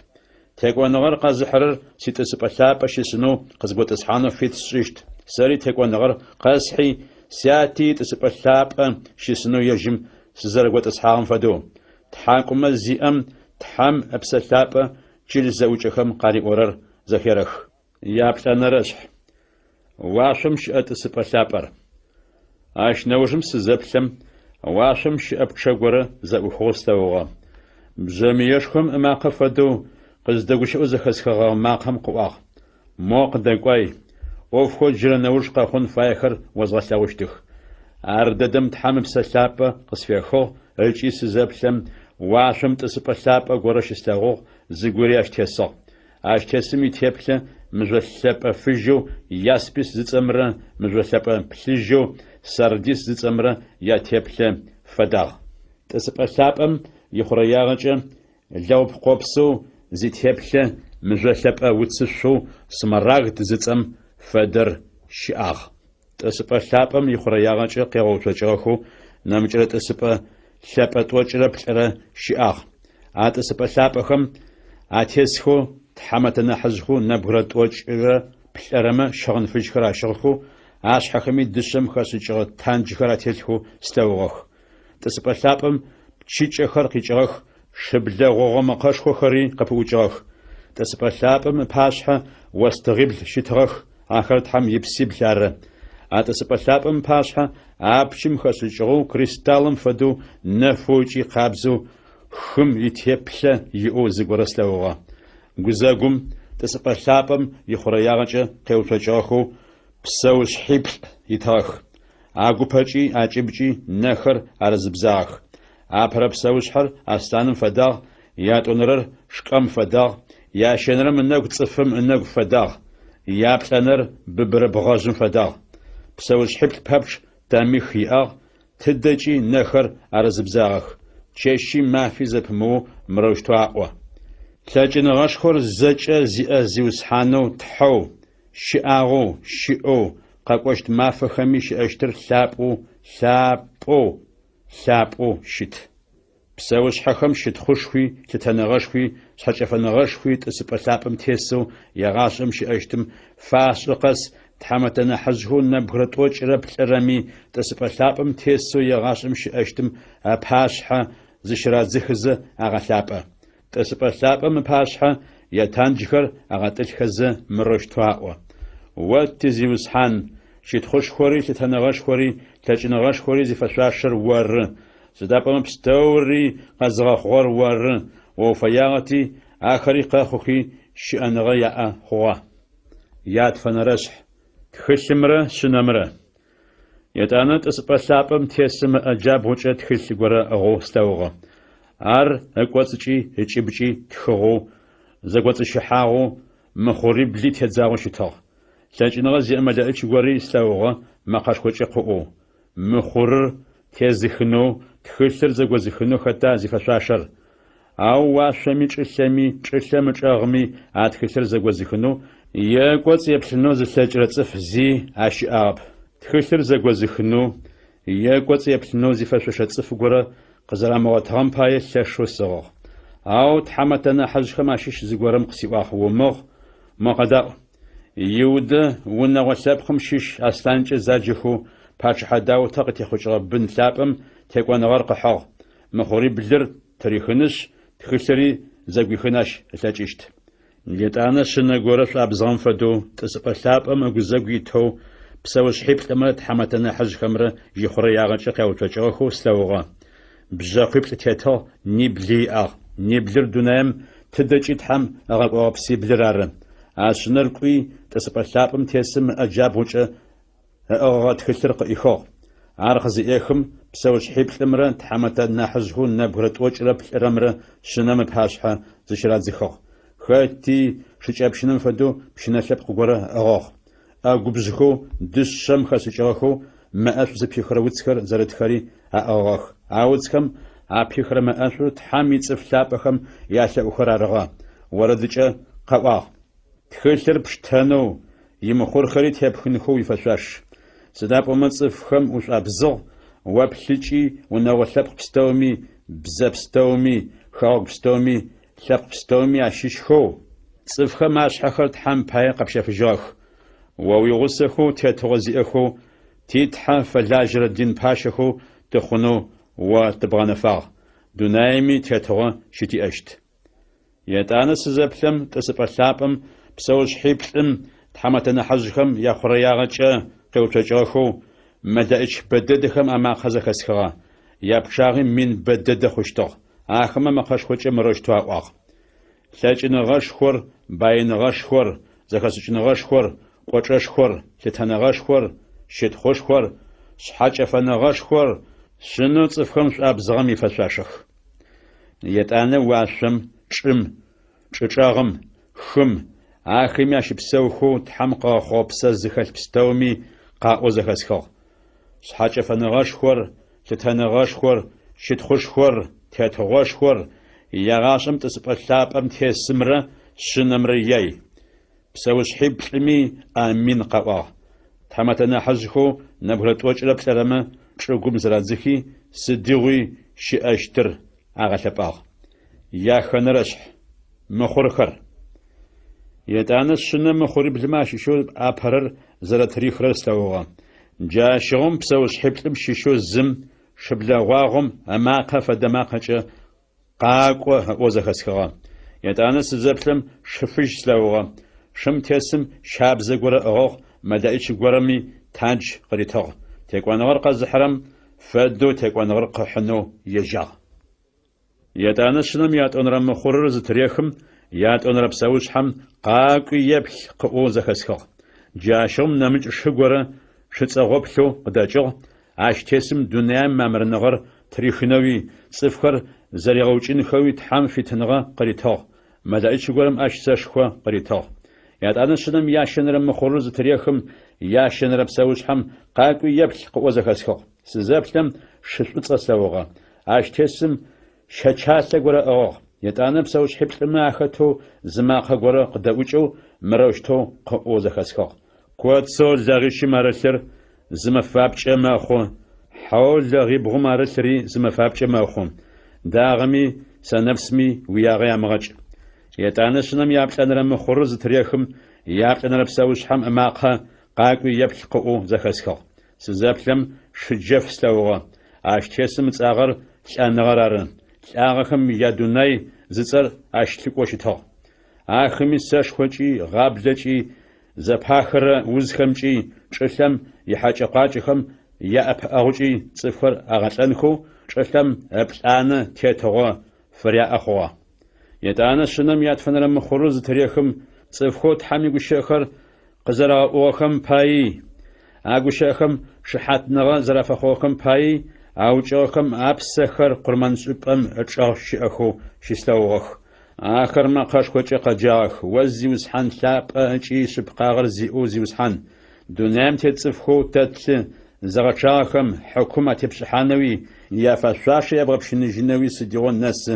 Speaker 1: Текӏоныгъэр къэзыхьырэр ситӏысыпӏэ лъапӏэ щысынэу къызготӏысхьанэу фит сшӏыщт, сэри текӏоныгъэр къэсхьи, Сяти итӏысыпӏэ лъапӏэ щысынэу ежьым сызэрэготӏысхьагъэм фэдэу. Тхьакӏумэ зиӏэм Тхьэм Ыпсэ Лъапӏэ чылыс зэӏукӏэхэм къариӏорэр зэхерэх. Яплӏэнэрэшъхь. Уашъом щыӏэ тӏысыпӏэ лъапӏэр. Ащ нэужым сызэплъэм, уашъом щыӏэ пчъэ горэ зэӏухыгъэу слъэгъугъэ. Бжъэмыешхом ымакъэ фэдэу къыздэгущыӏэу зэхэсхыгъэ макъэм къыӏуагъ, Мо къыдэкӏуай, ӏофхэу джырэ нэуж къэхъун фаехэр озгъэлъэгъущтых. Ардэдэм Тхьэм Ыпсэ Лъапӏэ къысфехыгъ ыкӏи сызэплъэм, уашъом тӏысыпӏэ лъапӏэ горэ щыслъэгъугъ, зыгори ащ тесыгъ. Ащ тесым итеплъэ мыжъо лъэпӏэ фыжьэу яспис зыцӏэмрэ мыжъо лъэпӏэ плъыжьэу сардис зыцӏэмрэ ятеплъэ фэдагъ. Тӏысыпӏэ лъапӏэм ихъурэягъэкӏэ лэгъупкъопсэу зитеплъэ мыжъо лъэпӏэ уцышъоу смарагд зыцӏэм фэдэр щыӏагъ. Тӏысыпӏэ лъапӏэм ихъурэягъэкӏэ къегъэуцокӏыгъэхэу нэмыкӏрэ тӏысыпӏэ лъэпӏэ тӏокӏырэ плӏырэ щыӏагъ. А тӏысыпӏэ лъапӏэхэм атесхэу тхьамэтэ нахьыжъхэу нэбгырэ тӏокӏырэ плӏырэмэ щыгъын фыжьхэр ащыгъхэу, ашъхьэхэми дышъэм хэшӏыкӏыгъэ танджхэр ателъхэу слъэгъугъэх. Тӏысыпӏэ лъапӏэм пчыкӏэхэр къикӏыгъэх, шыблэ гъогъо мэкъэшхохэри къыпыӏукӏыгъэх. Тӏысыпӏэ лъапӏэм ыпашъхьэ остыгъибл щытыгъэх, ахэр Тхьэм ипсибл ары. А тӏысыпӏэ лъапӏэм ыпашъхьэ апчым хэшӏыкӏыгъэу кристаллым фэдэу нэфэу ыкӏи къабзэу хым итеплъэ иӏэу зыгорэ слъэгъугъэ. Гузэгум, тӏысыпӏэ лъапӏэм ихъурэягъэкӏэ къеуцокӏыгъэхэу псэушъхьиплӏ итыгъэх. Агупэкӏи акӏыбкӏи нэхэр арызыбзагъэх. Апэрэ псэушъхьэр аслъаным фэдагъ, ятӏонэрэр шкӏэм фэдагъ, ящэнэрэм ынэгу цӏыфым ынэгу фэдагъ, яплӏэнэр быбырэ бгъэжъым фэдагъ. Псэушъхьиплӏ пэпчъ тэмих иӏагъ, тыдэкӏи нэхэр арызыбзагъэх. Чэщи мафи зэпымыоу мырэущтэу аӏо. Лъэкӏыныгъэшхор зэкӏэ зиӏэ Зиусхьанэу Тхьэу, щыӏагъэу, щыӏэу, къэкӏощт мафэхэми щыӏэщтыр лъапӏэу, лъапӏэу, лъапӏэу щыт. Псэушъхьэхэм щытхъушхуи, лъытэныгъэшхуи, шъхьэкӏэфэныгъэшхуи тӏысыпӏэ лъапӏэм тесэу егъашӏэм щыӏэщтым фашӏы къэс тхьамэтэ нахьыжъхэу нэбгырэ тӏокӏырэ плӏырэми тӏысыпӏэ лъапӏэм тесэу егъашӏэм щыӏэщтым ыпашъхьэ зыщырадзыхызэ агъэлъапӏэ. Тӏысыпӏэ лъапӏэм ыпашъхьэ ятанджхэр агъэтӏылъхэзэ мырэущтэу аӏо, О ти Зиусхьан, щытхъушхори, лъытэныгъэшхори, лъэкӏыныгъэшхори зифэшъуашэр Оры, сыда пӏомэ пстэури къэзыгъэхъугъэр Оры, О уфэягъэти, ахэри къэхъухи, щыӏэныгъэ яӏэ хъугъэ. Ятфэнэрэшъхь. Тхылъымрэ Шъынэмрэ. Етӏанэ тӏысыпӏэ лъапӏэм тесым ыӏэ джабгъукӏэ тхылъ горэ ыӏыгъэу слъэгъугъэ. Ар ыкӏоцӏыкӏи ыкӏыбкӏи тхыгъэу, зэкӏоцӏыщыхьагъэу, мыхъурибли тедзагъэу щытыгъ. Лъэкӏыныгъэ зиӏэ мэлэӏич гори слъэгъугъэ мэкъэшхокӏэ къыӏоу, Мыхъурыр тезыхынэу, тхылъыр зэгозыхынэу хэта зифэшъуашэр? Ау уашъоми чӏылъэми, чӏылъэм ычӏэгъми а тхылъыр зэгозыхынэу е ыкӏоцӏ еплъынэу зылъэкӏырэ цӏыф зи ащыӏагъэп. Тхылъыр зэгозыхынэу е ыкӏоцӏ еплъынэу зифэшъошэ цӏыф горэ къызэрамыгъотыгъэм пае лъэшэу сыгъыгъ. Ау тхьамэтэ нахьыжъхэм ащыщ зыгорэм къысиӏуагъ, Умыгъ, мо къэдаӏу! Иудэ унэгъо лъэпкъым щыщ аслъанкӏэ заджэхэу пачъыхьэ Даутэ къытехъукӏыгъэ бын лъапӏэм текӏоныгъэр къыхьыгъ, мыхъуриблыр тырихынышъ, тхылъыри зэгуихын ащ ылъэкӏыщт. Етӏанэ шъынэ горэ шӏуабзыгъэм фэдэу, тӏысыпӏэ лъапӏэм ыгузэгу итэу, псэушъхьиплӏымрэ тхьамэтэ нахьыжъхэмрэ ихъурэягъэкӏэ къяуцокӏыгъэхэу слъэгъугъэ. Бжъэкъуиплӏ тетыгъ, нибли иӏагъ. Ниблыр дунаим тыдэкӏи Тхьэм ыгъэкӏогъэ псиблыр ары. А шъынэр кӏуи, тӏысыпӏэ лъапӏэм тесым ыӏэ джабгъукӏэ ыӏыгъыгъэ тхылъыр къыӏихыгъ. Ар къызыӏехым, псэушъхьиплӏымрэ тхьамэтэ нахьыжъхэу нэбгырэ тӏокӏырэ плӏырэмрэ шъынэм ыпашъхьэ зыщырадзыхыгъ. Хэти шыкӏэпщынэм фэдэу пщынэ лъэпкъ горэ ыӏыгъыгъ. ӏэгубжъхэу дышъэм хэшӏыкӏыгъэхэу мэ ӏэшӏу зыпихырэ уцхэр зэрытхэри аӏыгъыгъэх. А уцхэм апихырэ мэ ӏэшӏур Тхьэм ицӏыф лъапӏэхэм ялъэӏухэр арыгъэ. Орэдыкӏэ къаӏуагъ. Тхылъыр пштэнэу, имыхъурхэри тепхынхэу уифэшъуаш. Сыда пӏомэ цӏыфхэм ушӏуабзыгъ, о плъыкӏи унэгъо лъэпкъ пстэуми, бзэ пстэуми, хэгъэгу пстэуми, лъэпкъ пстэуми ащыщхэу, цӏыфхэм ашъхьэхэр Тхьэм пае къэпщэфыжьыгъэх. О уигъусэхэу тетыгъо зиӏэхэу, ти Тхьэ фэлажьэрэ дин пащэхэу тыхъунэу о тыбгъэнэфагъ, дунаими тетыгъо щытиӏэщт. Етӏанэ сызэплъэм, тӏысыпӏэ лъапӏэм псэушъхьиплӏым тхьамэтэ нахьыжъхэм яхъурэягъэкӏэ къеуцокӏыгъэхэу, мэлэӏич бэдэдэхэм амакъэ зэхэсхыгъэ, япчъагъи мин бэдэдэ хъущтыгъ. Ахэмэ мэкъэшхокӏэ мырэущтэу аӏуагъ. Лъэкӏыныгъэшхор, баиныгъэшхор, зэхэшӏыкӏыныгъэшхор, кӏочӏэшхор, лъытэныгъэшхор, щытхъушхор, шъхьэкӏэфэныгъэшхор Шъынэу цӏыфхэм шӏуабзыгъэм ифэшъуашэх. Етӏанэ уашъом, чӏым, чӏычӏэгъым, хым, ахэми ащыпсэухэу Тхьэм къыгъэхъугъэ псэ зыхэлъ пстэуми къаӏоу зэхэсхыгъ. Шъхьэкӏэфэныгъэшхор, лъытэныгъэшхор, щытхъушхор, тетыгъошхор, егъашӏэм тӏысыпӏэ лъапӏэм тесымрэ Шъынэмрэ яй. Псэушъхьиплӏыми Амин къаӏуагъ. Тхьамэтэ нахьыжъхэу нэбгырэ тӏокӏырэ плӏырэмэ чӏыгум зырадзыхи, сыдигъуи щыӏэщтыр агъэлъэпӏагъ. Яхэнэрэшъхь. Мыхъурхэр. Етӏанэ Шъынэм мыхъуриблымэ ащыщэу апэрэр зэрэтырихырэр слъэгъугъэ. Джащыгъум псэушъхьиплӏым щыщэу зым шыблэгъуагъом ымакъэ фэдэ макъэкӏэ Къакӏо! ыӏоу зэхэсхыгъэ. Етӏанэ сызэплъэм шы фыжь слъэгъугъэ. Шым тесым щабзэ горэ ыӏыгъыгъ, мэлэӏич горэми тандж къыритыгъ. Текӏоныгъэр къэзыхьырэм фэдэу текӏоныгъэр къыхьынэу ежьагъ. Етӏанэ Шъынэм ятӏонэрэ мыхъурыр зытырехым, ятӏонэрэ псэушъхьэм «Къакӏуи, еплъ!» къыӏоу зэхэсхыгъ. Джащыгъум нэмыкӏ шы горэ шы цӏэгъоплъэу къыдэкӏыгъ, ащ тесым дунаим мамырныгъэр тырихынэуи, цӏыфхэр зэригъэукӏынхэуи Тхьэм фитыныгъэ къыритыгъ, мэлэӏич горэм ащ сэшхо къыритыгъ. Етӏанэ Шъынэм ящэнэрэ мыхъурыр зытырехым, ящэнэрэ псэушъхьэм «Къакӏуи, еплъ!» къыӏоу зэхэсхыгъ. Сызэплъэм, шы шӏуцӏэ слъэгъугъэ. Ащ тесым щэчалъэ горэ ыӏыгъыгъ. Етӏанэ псэушъхьиплӏымэ ахэтэу зы макъэ горэ къыдэӏукӏэу мырэущтэу къыӏоу зэхэсхыгъ. Коцэу лэгъищым арылъыр зы мэфапкӏэ мэхъу, хьэу лэгъибгъум арылъри зы мэфапкӏэ мэхъу. Дагъэми сэнэпсми уиягъэ ямыгъэкӏ. Етӏанэ Шъынэм яплӏэнэрэ мыхъурыр зытырехым, яплӏэнэрэ псэушъхьэм ымакъэ «Къакӏуи, еплъ!» къыӏоу зэхэсхыгъ. Сызэплъэм, шы джэф слъэгъугъэ. Ащ тесым ыцӏагъэр Лӏэныгъэр ары. Лӏагъэхэм ядунай зыцӏэр ащ лъыкӏоу щытыгъ. Ахэми сэшхокӏи, гъаблэкӏи, зэпахырэ узхэмкӏи, чӏылъэм ихьэкӏэ-къуакӏэхэм яӏэпыӏэгъукӏи цӏыфхэр агъэлӏэнхэу чӏылъэм ыплӏанэ тетыгъо фыряӏэ хъугъэ. Етӏанэ Шъынэм ятфэнэрэ мыхъурыр зытырехым, цӏыфхэу Тхьэм игущыӏэхэр къызэрагъэӏугъэхэм паий, а гущыӏэхэм шыхьатныгъэ зэрафэхъугъэхэм паий аукӏыгъэхэм апсэхэр къурмэншӏыпӏэм ычӏэгъ щыӏэхэу щыслъэгъугъэх. Ахэр мэкъэшхокӏэ къэджагъэх: О Зиусхьан лъапӏэ ыкӏи шъыпкъагъэр зиӏэу Зиусхьан, дунаим тет цӏыфхэу тэ тлъы зыгъэчъагъэхэм хьыкум атепшӏыхьанэуи, яфэшъуашэ ябгъэпщыныжьынэуи сыдигъо нэсы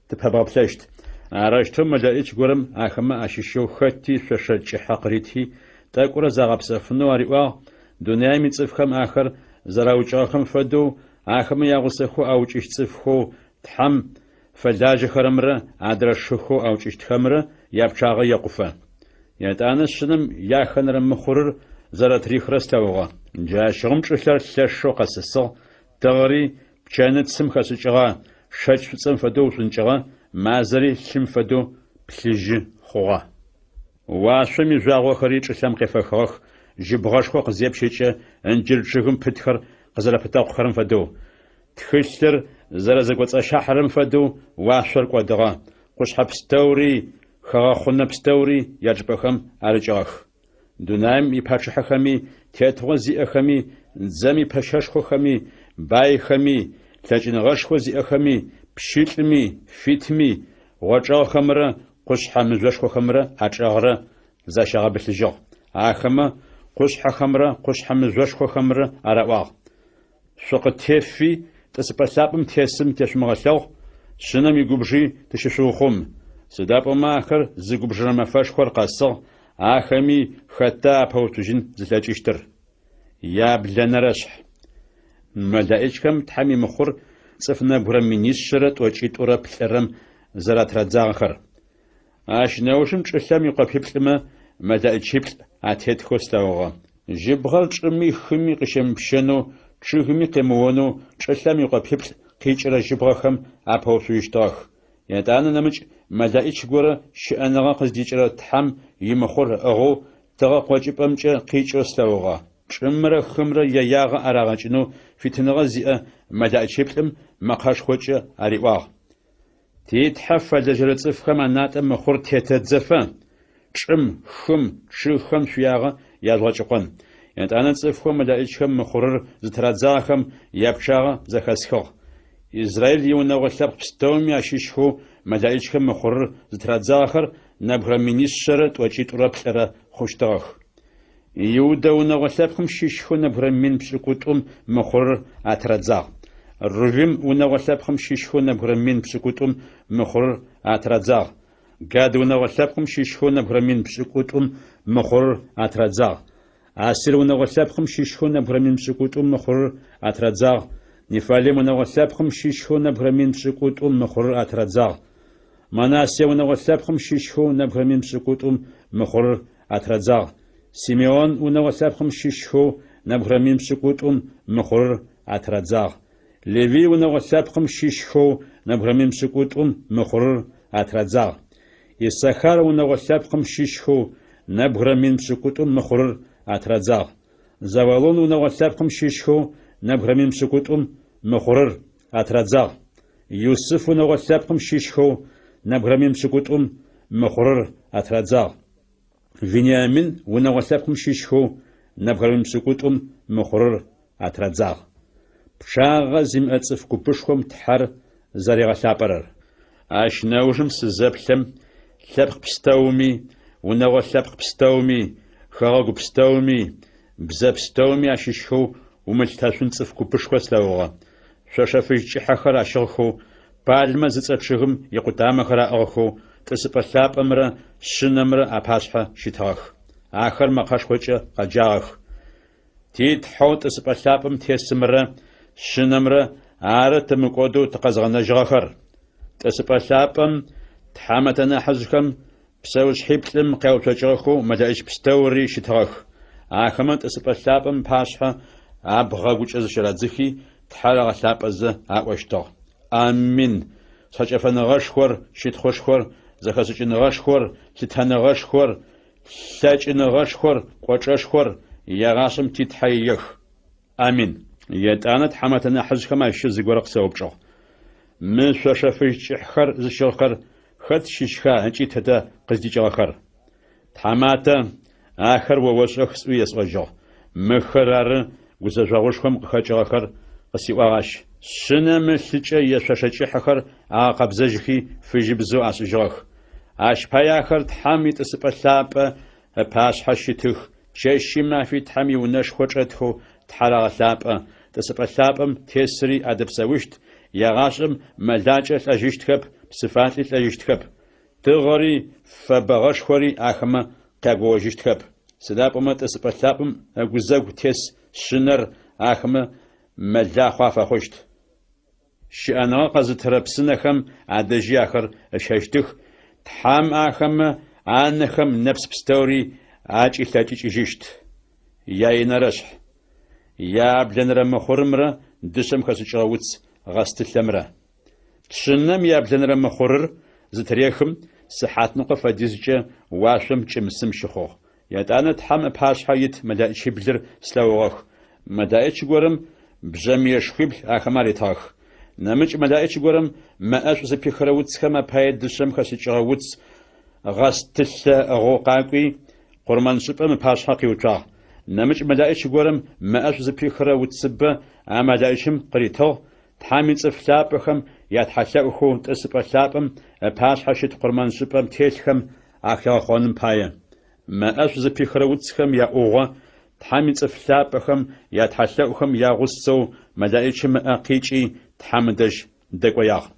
Speaker 1: тыпэбгъэплъэщт? Арэущтэу мэлэӏич горэм ахэмэ ащыщэу хэти шъошэ кӏыхьэ къырити, тӏэкӏурэ загъэпсэфынэу ариӏуагъ, дунаим ицӏыфхэм ахэр зэраукӏыгъэхэм фэдэу, ахэмэ ягъусэхэу аукӏыщт цӏыфхэу Тхьэм фэлажьэхэрэмрэ адрэ шыхэу аукӏыщтхэмрэ япчъагъэ екъуфэ. Етӏанэ Шъынэм яхэнэрэ мыхъурыр зэрэтырихырэр слъэгъугъэ. Джащыгъум чӏылъэр лъэшэу къэсысыгъ, тыгъэри пчэныцым хэшӏыкӏыгъэ шэкӏ шӏуцӏэм фэдэу ушӏункӏыгъэ, мазэри лъым фэдэу плъыжьы хъугъэ. Уашъом ижъуагъохэри чӏылъэм къефэхыгъэх, жьыбгъэшхо къызепщэкӏэ ынджыр чъыгым пытхэр къызэрэпытэкъухэрэм фэдэу. Тхылъыр зэрэзэкӏоцӏащыхьэрэм фэдэу уашъор кӏодыгъэ, къушъхьэ пстэури, хыгъэхъунэ пстэури ячӏыпӏэхэм арыкӏыгъэх. Дунаим ипачъыхьэхэми, тетыгъо зиӏэхэми, дзэм ипэщэшхохэми, байхэми, лъэкӏыныгъэшхо зиӏэхэми, пщылӏми, фитми, гъочӏэгъхэмрэ къушъхьэ мыжъошхохэмрэ ачӏэгърэ защагъэбылъыжьыгъ. Ахэмэ къушъхьэхэмрэ къушъхьэ мыжъошхохэмрэ араӏуагъ, Шъукъытефи, тӏысыпӏэ лъапӏэм тесым тешъумыгъэлъэгъу, Шъынэм игубжи тыщышъуухъум. Сыда пӏомэ ахэр зыгубжырэ мэфэшхор къэсыгъ, ахэми хэта апэуцужьын зылъэкӏыщтыр? Яблэнэрэшъхь. Мэлэӏичхэм Тхьэм имыхъур цӏыф нэбгырэ минишъэрэ тӏокӏитӏурэ плӏырэм зэратырадзагъэхэр. Ащ нэужым чӏылъэм икъопиплӏымэ мэлэӏичиплӏ атетхэу слъэгъугъэ. Жьыбгъэр чӏыми хыми къыщемыпщэнэу, чъыгми къемыонэу чӏылъэм икъопиплӏ къикӏырэ жьыбгъэхэм апэуцужьыщтыгъэх. Етӏанэ нэмыкӏ мэлэӏич горэ щыӏэныгъэ къыздикӏырэ Тхьэм имыхъур ыӏыгъэу тыгъэ къокӏыпӏэмкӏэ къикӏэу слъэгъугъэ. Чӏымрэ хымрэ яягъэ арагъэкӏынэу фитыныгъэ зиӏэ мэлэӏичиплӏым мэкъэшхокӏэ ариӏуагъ, Ти Тхьэ фэлэжьэрэ цӏыфхэм анатӏэ мыхъур тетэдзэфэ, чӏым, хым, чъыгхэм шъуиягъэ яжъугъэкӏыкъон. Етӏанэ цӏыфхэу мэлэӏичхэм мыхъурыр зытырадзагъэхэм япчъагъэ зэхэсхыгъ. Израил иунэгъо лъэпкъ пстэуми ащыщхэу мэлэӏичхэм мыхъурыр зытырадзагъэхэр нэбгырэ минишъэрэ тӏокӏитӏурэ плӏырэ хъущтыгъэх. Иудэ унэгъо лъэпкъым щыщхэу нэбгырэ 200,000 мыхъурыр атырадзагъ. Рувим унэгъо лъэпкъым щыщхэу нэбгырэ 7,000 мыхъурыр атырадзагъ. Гад унэгъо лъэпкъым щыщхэу нэбгырэ 7,000 мыхъурыр атырадзагъ. Асир унэгъо лъэпкъым щыщхэу нэбгырэ 7,000 мыхъурыр атырадзагъ. Неффалим унэгъо лъэпкъым щыщхэу нэбгырэ 7,000 мыхъурыр атырадзагъ. Манасе унэгъо лъэпкъым щыщхэу нэбгырэ 7,000 мыхъурыр атырадзагъ. Симеон унэгъо лъэпкъым щыщхэу нэбгырэ 7,000 мыхъурыр атырадзагъ. Левый унэгъо лъэпкъым щыщхэу нэбгырэ 7,000 мыхъурыр атырадзагъ. Иссахар унэгъо лъэпкъым щыщхэу нэбгырэ 8,000 мыхъурыр атырадзагъ. Завулон унэгъо лъэпкъым щыщхэу нэбгырэ 8,000 мыхъурыр атырадзагъ. Юсыф унэгъо лъэпкъым щыщхэу нэбгырэ 8,000 мыхъурыр атырадзагъ. Вениамин унэгъо лъэпкъым щыщхэу нэбгырэ 8,000 мыхъурыр атырадзагъ. Пчъагъэ зимыӏэ цӏыф купышхом Тхьэр зэригъэлъапӏэрэр. Ащ нэужым сызэплъэм, лъэпкъ пстэуми, унэгъо лъэпкъ пстэуми, хэгъэгу пстэуми, бзэ пстэуми ащыщхэу умылъытэшъун цӏыф купышхо слъэгъугъэ. Шъошэ фыжь кӏыхьэхэр ащыгъхэу, пальмэ зыцӏэ чъыгым икъутамэхэр аӏыгъхэу тӏысыпӏэ лъапӏэмрэ Шъынэмрэ апашъхьэ щытыгъэх. Ахэр мэкъэшхокӏэ къэджагъэх: Ти Тхьэу тӏысыпӏэ лъапӏэм тесымрэ Шъынэмрэ ары тымыкӏодэу тыкъэзгъэнэжьыгъэхэр. Тӏысыпӏэ лъапӏэм тхьамэтэ нахьыжъхэм псэушъхьиплӏым къяуцокӏыгъэхэу мэлэӏич пстэури щытыгъэх. Ахэмэ тӏысыпӏэ лъапӏэм ыпашъхьэ абгъэгукӏэ зыщырадзыхи, Тхьэр агъэлъапӏэзэ аӏощтыгъ: Амин! Шъхьэкӏэфэныгъэшхор, щытхъушхор, зэхэшӏыкӏыныгъэшхор, лъытэныгъэшхор, лъэкӏыныгъэшхор, кӏочӏэшхор егъашӏэм ти Тхьэ иех. Амин! Етӏанэ тхьамэтэ нахьыжъхэм ащыщ зыгорэ къысэупчӏыгъ: Мы шъошэ фыжь кӏыхьхэр зыщыгъхэр хэт щыщха ыкӏи тыдэ къыздикӏыгъэхэр? Тхьаматэ, ахэр о ошӏэх сӏуи есӏожьыгъ. Мыхэр ары гузэжъогъушхом къыхэкӏыгъэхэр, къысиӏуагъ ащ. Шъынэм ылъыкӏэ яшъошэ кӏыхьэхэр агъэкъэбзэжьхи фыжьыбзэу ашӏыжьыгъэх. Ащ пае ахэр Тхьэм итӏысыпӏэ лъапӏэ ыпашъхьэ щытых, чэщи мафи Тхьэм иунэшхо чӏэтхэу Тхьэр агъэлъапӏэ, тӏысыпӏэ лъапӏэм тесыри адэпсэущт, егъашӏэм мэлакӏэ лӏэжьыщтхэп, псыфалӏи лӏэжьыщтхэп. Тыгъэри фэбэгъэшхори ахэмэ къягоожьыщтхэп, сыда пӏомэ тӏысыпӏэ лъапӏэм ыгузэгу тес Шъынэр ахэмэ мэлахъо афэхъущт. Щыӏэныгъэ къэзытырэ псынэхэм адэжьи ахэр ыщэщтых, Тхьэм ахэмэ анэхэм нэпс пстэури акӏилъэкӏыкӏыжьыщт. Яинэрэшъхь. Яблэнэрэ мыхъурымрэ дышъэм хэшӏыкӏыгъэ уц гъэстылъэмрэ. Шъынэм яблэнэрэ мыхъурыр зытырехым, сыхьатныкъо фэдизкӏэ уашъом кӏым-сым щыхъугъ. Етӏанэ Тхьэм ыпашъхьэ ит мэлэӏичиблыр слъэгъугъэх. Мэлэӏич горэм бжъэмыешхуибл ахэмэ аритыгъэх. Нэмыкӏ мэлэӏич горэм мэӏэшӏу зыпихырэ уцхэм апае дышъэм хэшӏыкӏыгъэ уц гъэстылъэ ыӏыгъэу къакӏуи, къурмэншӏыпӏэм ыпашъхьэ къиуцуагъ. Нэмыкӏ мэлэӏич горэм мэӏэшӏу зыпихырэ уцыбэ а мэлэӏичым къыритыгъ, Тхьэм ицӏыф лъапӏэхэм ятхьэлъэӏухэу тӏысыпӏэ лъапӏэм ыпашъхьэ щыт къурмэншӏыпӏэм телъхэм ахигъэхъоным пае. Мэӏэшӏу зыпихырэ уцхэм яӏугъо Тхьэм ицӏыф лъапӏэхэм ятхьэлъэӏухэм ягъусэу мэлэӏичым ыӏэ къикӏи Тхьэм ыдэжь дэкӏоягъ.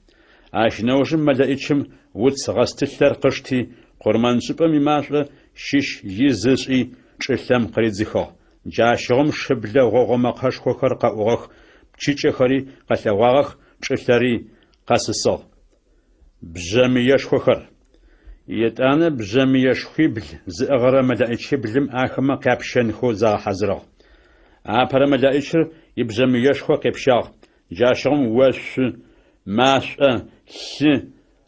Speaker 1: Ащ нэужым мэлэӏичым уц гъэстылъэр къышти, къурмэншӏыпӏэм имашӏо щыщ из ышӏи, чӏылъэм къыридзыхыгъ. Джащыгъум шыблэ гъогъо мэкъэшхохэр къэӏугъэх, пчыкӏэхэри къэлъэгъуагъэх, чӏылъэри къэсысыгъ. Бжъэмыешхохэр. Етӏанэ бжъэмыешхуибл зыӏыгъырэ мэлэӏичиблым ахэмэ къяпщэнхэу загъэхьазырыгъ. Апэрэ мэлэӏичыр ибжъэмыешхо къепщагъ, джащыгъум ошъу, машӏо, лъы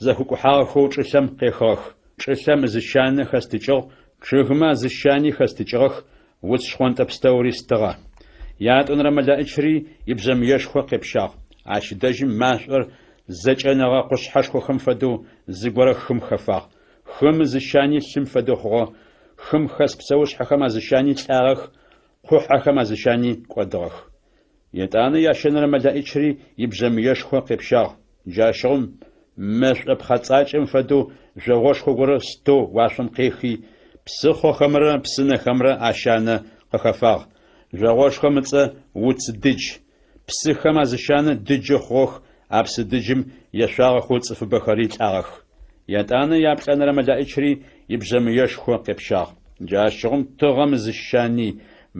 Speaker 1: зэхэкӏухьагъэхэу чӏылъэм къехыгъэх. Чӏылъэм ызыщанэ хэстыкӏыгъ, чъыгмэ азыщани хэстыкӏыгъэх, уц шхъонтӏэ пстэури стыгъэ. Ятӏонэрэ мэлэӏичри ибжъэмыешхо къепщагъ. Ащ дэжьым машӏор зэкӏэнэгъэ къушъхьэшхохэм фэдэу зыгорэ хым хэфагъ. Хым ызыщани лъым фэдэу хъугъэ, хым хэс псэушъхьэхэм азыщани лӏагъэх, къухьэхэм азыщани кӏодыгъэх. Етӏанэ ящэнэрэ мэлэӏичри ибжъэмыешхо къепщагъ. Джащыгъум мэшӏо пхъэцӏакӏэм фэдэу жъогъошхо горэ стэу уашъом къехи, псыхъохэмрэ псынэхэмрэ ащанэ къыхэфагъ. Жъогъошхом ыцӏэ Уц Дыдж. Псыхэм азыщанэ дыджы хъугъэх, а псы дыджым ешъуагъэхэу цӏыфыбэхэри лӏагъэх. Етӏанэ яплӏэнэрэ мэлэӏичри ибжъэмыешхо къепщагъ. Джащыгъум тыгъэм ызыщани,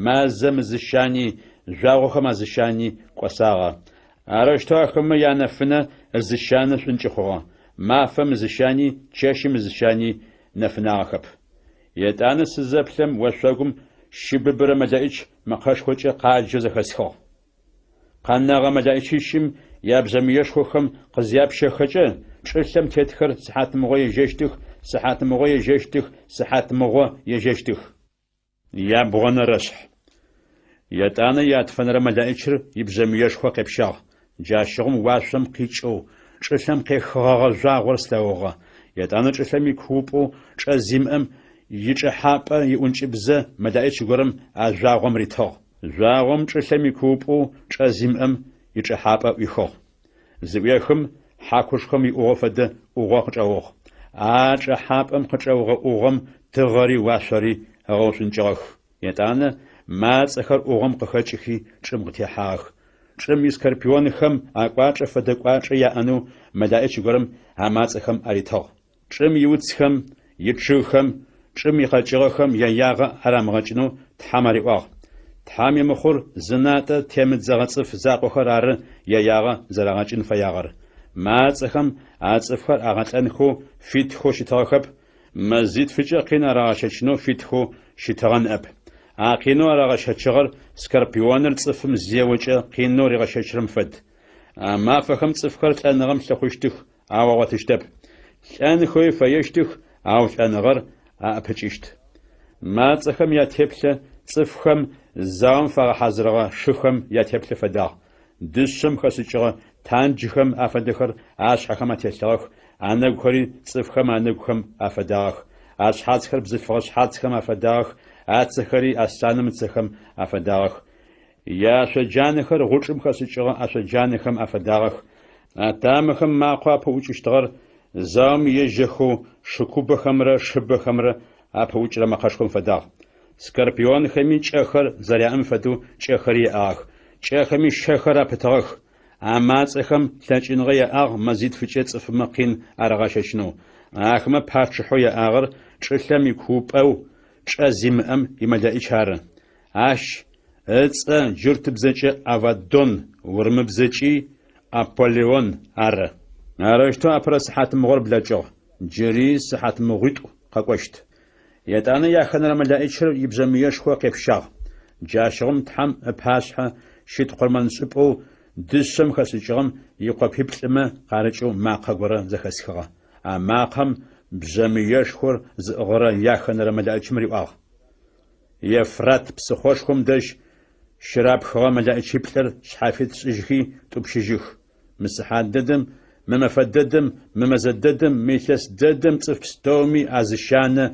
Speaker 1: мазэм ызыщани, жъуагъохэм азыщани кӏосагъэ. Арэущтэу ахэмэ янэфынэ ызыщанэ шӏункӏы хъугъэ. Мафэм ызыщани, чэщым ызыщани нэфынагъэхэп. Етӏанэ сызэплъэм ошъогум щыбыбырэ мэлэӏич мэкъэшхокӏэ къаджэу зэхэсхыгъ. Къэнэгъэ мэлэӏичищым ябжъэмыешхохэм къызяпщэхэкӏэ, чӏылъэм тетхэр сыхьатмыгъо ежьэщтых, сыхьатмыгъо ежьэщтых, сыхьатмыгъо ежьэщтых. Ябгъонэрэшъхь. Етӏанэ ятфэнэрэ мэлэӏичыр ибжъэмыешхо къепщагъ. Джащыгъум уашъом къикӏэу, чӏылъэм къехыгъэгъэ жъуагъор слъэгъугъэ. Етӏанэ чӏылъэм икуупӏэу чӏэ зимыӏэм ичӏэхьапӏэ иӏункӏыбзэ мэлэӏич горэм а жъуагъом ритыгъ. Жъуагъом чӏылъэм икуупӏэу чӏэ зимыӏэм ичӏэхьапӏэ ӏуихыгъ. Зыӏуехым, хьакушхом иӏугъо фэдэ ӏугъо къычӏэугъ. А чӏэхьапӏэм къычӏэугъэ ӏугъом тыгъэри уашъори ыгъэушӏункӏыгъэх. Етӏанэ мацӏэхэр ӏугъом къыхэкӏыхи чӏым къытехьагъэх. Чӏым искорпионхэм акӏуачӏэ фэдэ кӏуачӏэ яӏэнэу мэлаӏич горэм а мацӏэхэм аритыгъ. Чӏым иуцхэм, ичъыгхэм, чӏым икъэкӏыгъэхэм яягъэ арамыгъэкӏынэу Тхьэм ариӏуагъ. Тхьэм имыхъур зынатӏэ темыдзэгъэ цӏыф закъохэр ары яягъэ зэрагъэкӏын фэягъэр. Мацӏэхэм а цӏыфхэр агъэлӏэнхэу фитхэу щытыгъэхэп, мэзитфыкӏэ къин арагъэщэчынэу фитхэу щытыгъэ ныӏэп. А къинэу арагъэщэчыгъэр скорпионыр цӏыфым зеокӏэ къинэу ригъэщэчырэм фэд. А мафэхэм цӏыфхэр лӏэныгъэм лъыхъущтых, ау агъотыщтэп. Лӏэнхэуи фэещтых, ау лӏэныгъэр аӏэпыкӏыщт. Мацӏэхэм ятеплъэ цӏыфхэм заом фагъэхьазырыгъэ шыхэм ятеплъэ фэдагъ. Дышъэм хэшӏыкӏыгъэ танджхэм афэдэхэр ашъхьэхэм ателъыгъэх, анэгухэри цӏыфхэм анэгухэм афэдагъэх, ашъхьацхэр бзылъфыгъэ шъхьацхэм афэдагъэх, ацэхэри аслъаным ыцэхэм афэдагъэх. Яашъоджанэхэр гъучӏым хэшӏыкӏыгъэ ашъоджанэхэм афэдагъэх, атамэхэм макъэу апыӏукӏыщтыгъэр заом ежьэхэу шыкубэхэмрэ шыбэхэмрэ апыӏукӏырэ мэкъэшхом фэдагъ. Скорпионхэми кӏэхэр зэряӏэм фэдэу кӏэхэри яӏагъэх, кӏэхэми щэхэр апытыгъэх. А мацӏэхэм лъэкӏыныгъэ яӏагъ мэзитфыкӏэ цӏыфмэ къин арагъэщэчынэу. Ахэмэ пачъыхьэу яӏагъэр чӏылъэм икуупӏэу чӏэ зимыӏэм имэлэӏич ары. Ащ ыцӏэ джуртыбзэкӏэ Аваддон, урымыбзэкӏи Аполлион ары. Арэущтэу апэрэ сыхьатмыгъор блэкӏыгъ, джыри сыхьатмыгъуитӏу къэкӏощт. Етӏанэ яхэнэрэ мэлэӏичыр ибжъэмыешхо къепщагъ. Джащыгъум Тхьэм ыпашъхьэ щыт къурмэншӏыпӏэу дышъэм хэшӏыкӏыгъэм икъопиплӏымэ къарыкӏэу макъэ горэ зэхэсхыгъэ. А макъэм бжъэмыешхор зыӏыгъырэ яхэнэрэ мэлэӏичым риӏуагъ. Евфрат псыхъошхом дэжь щырапхыгъэ мэлэӏичиплӏыр шъхьафит шӏыжьхи тӏупщыжьых. Мы сыхьат дэдэм, мы мэфэ дэдэм, мы мэзэ дэдэм, мы илъэс дэдэм цӏыф пстэуми азыщанэ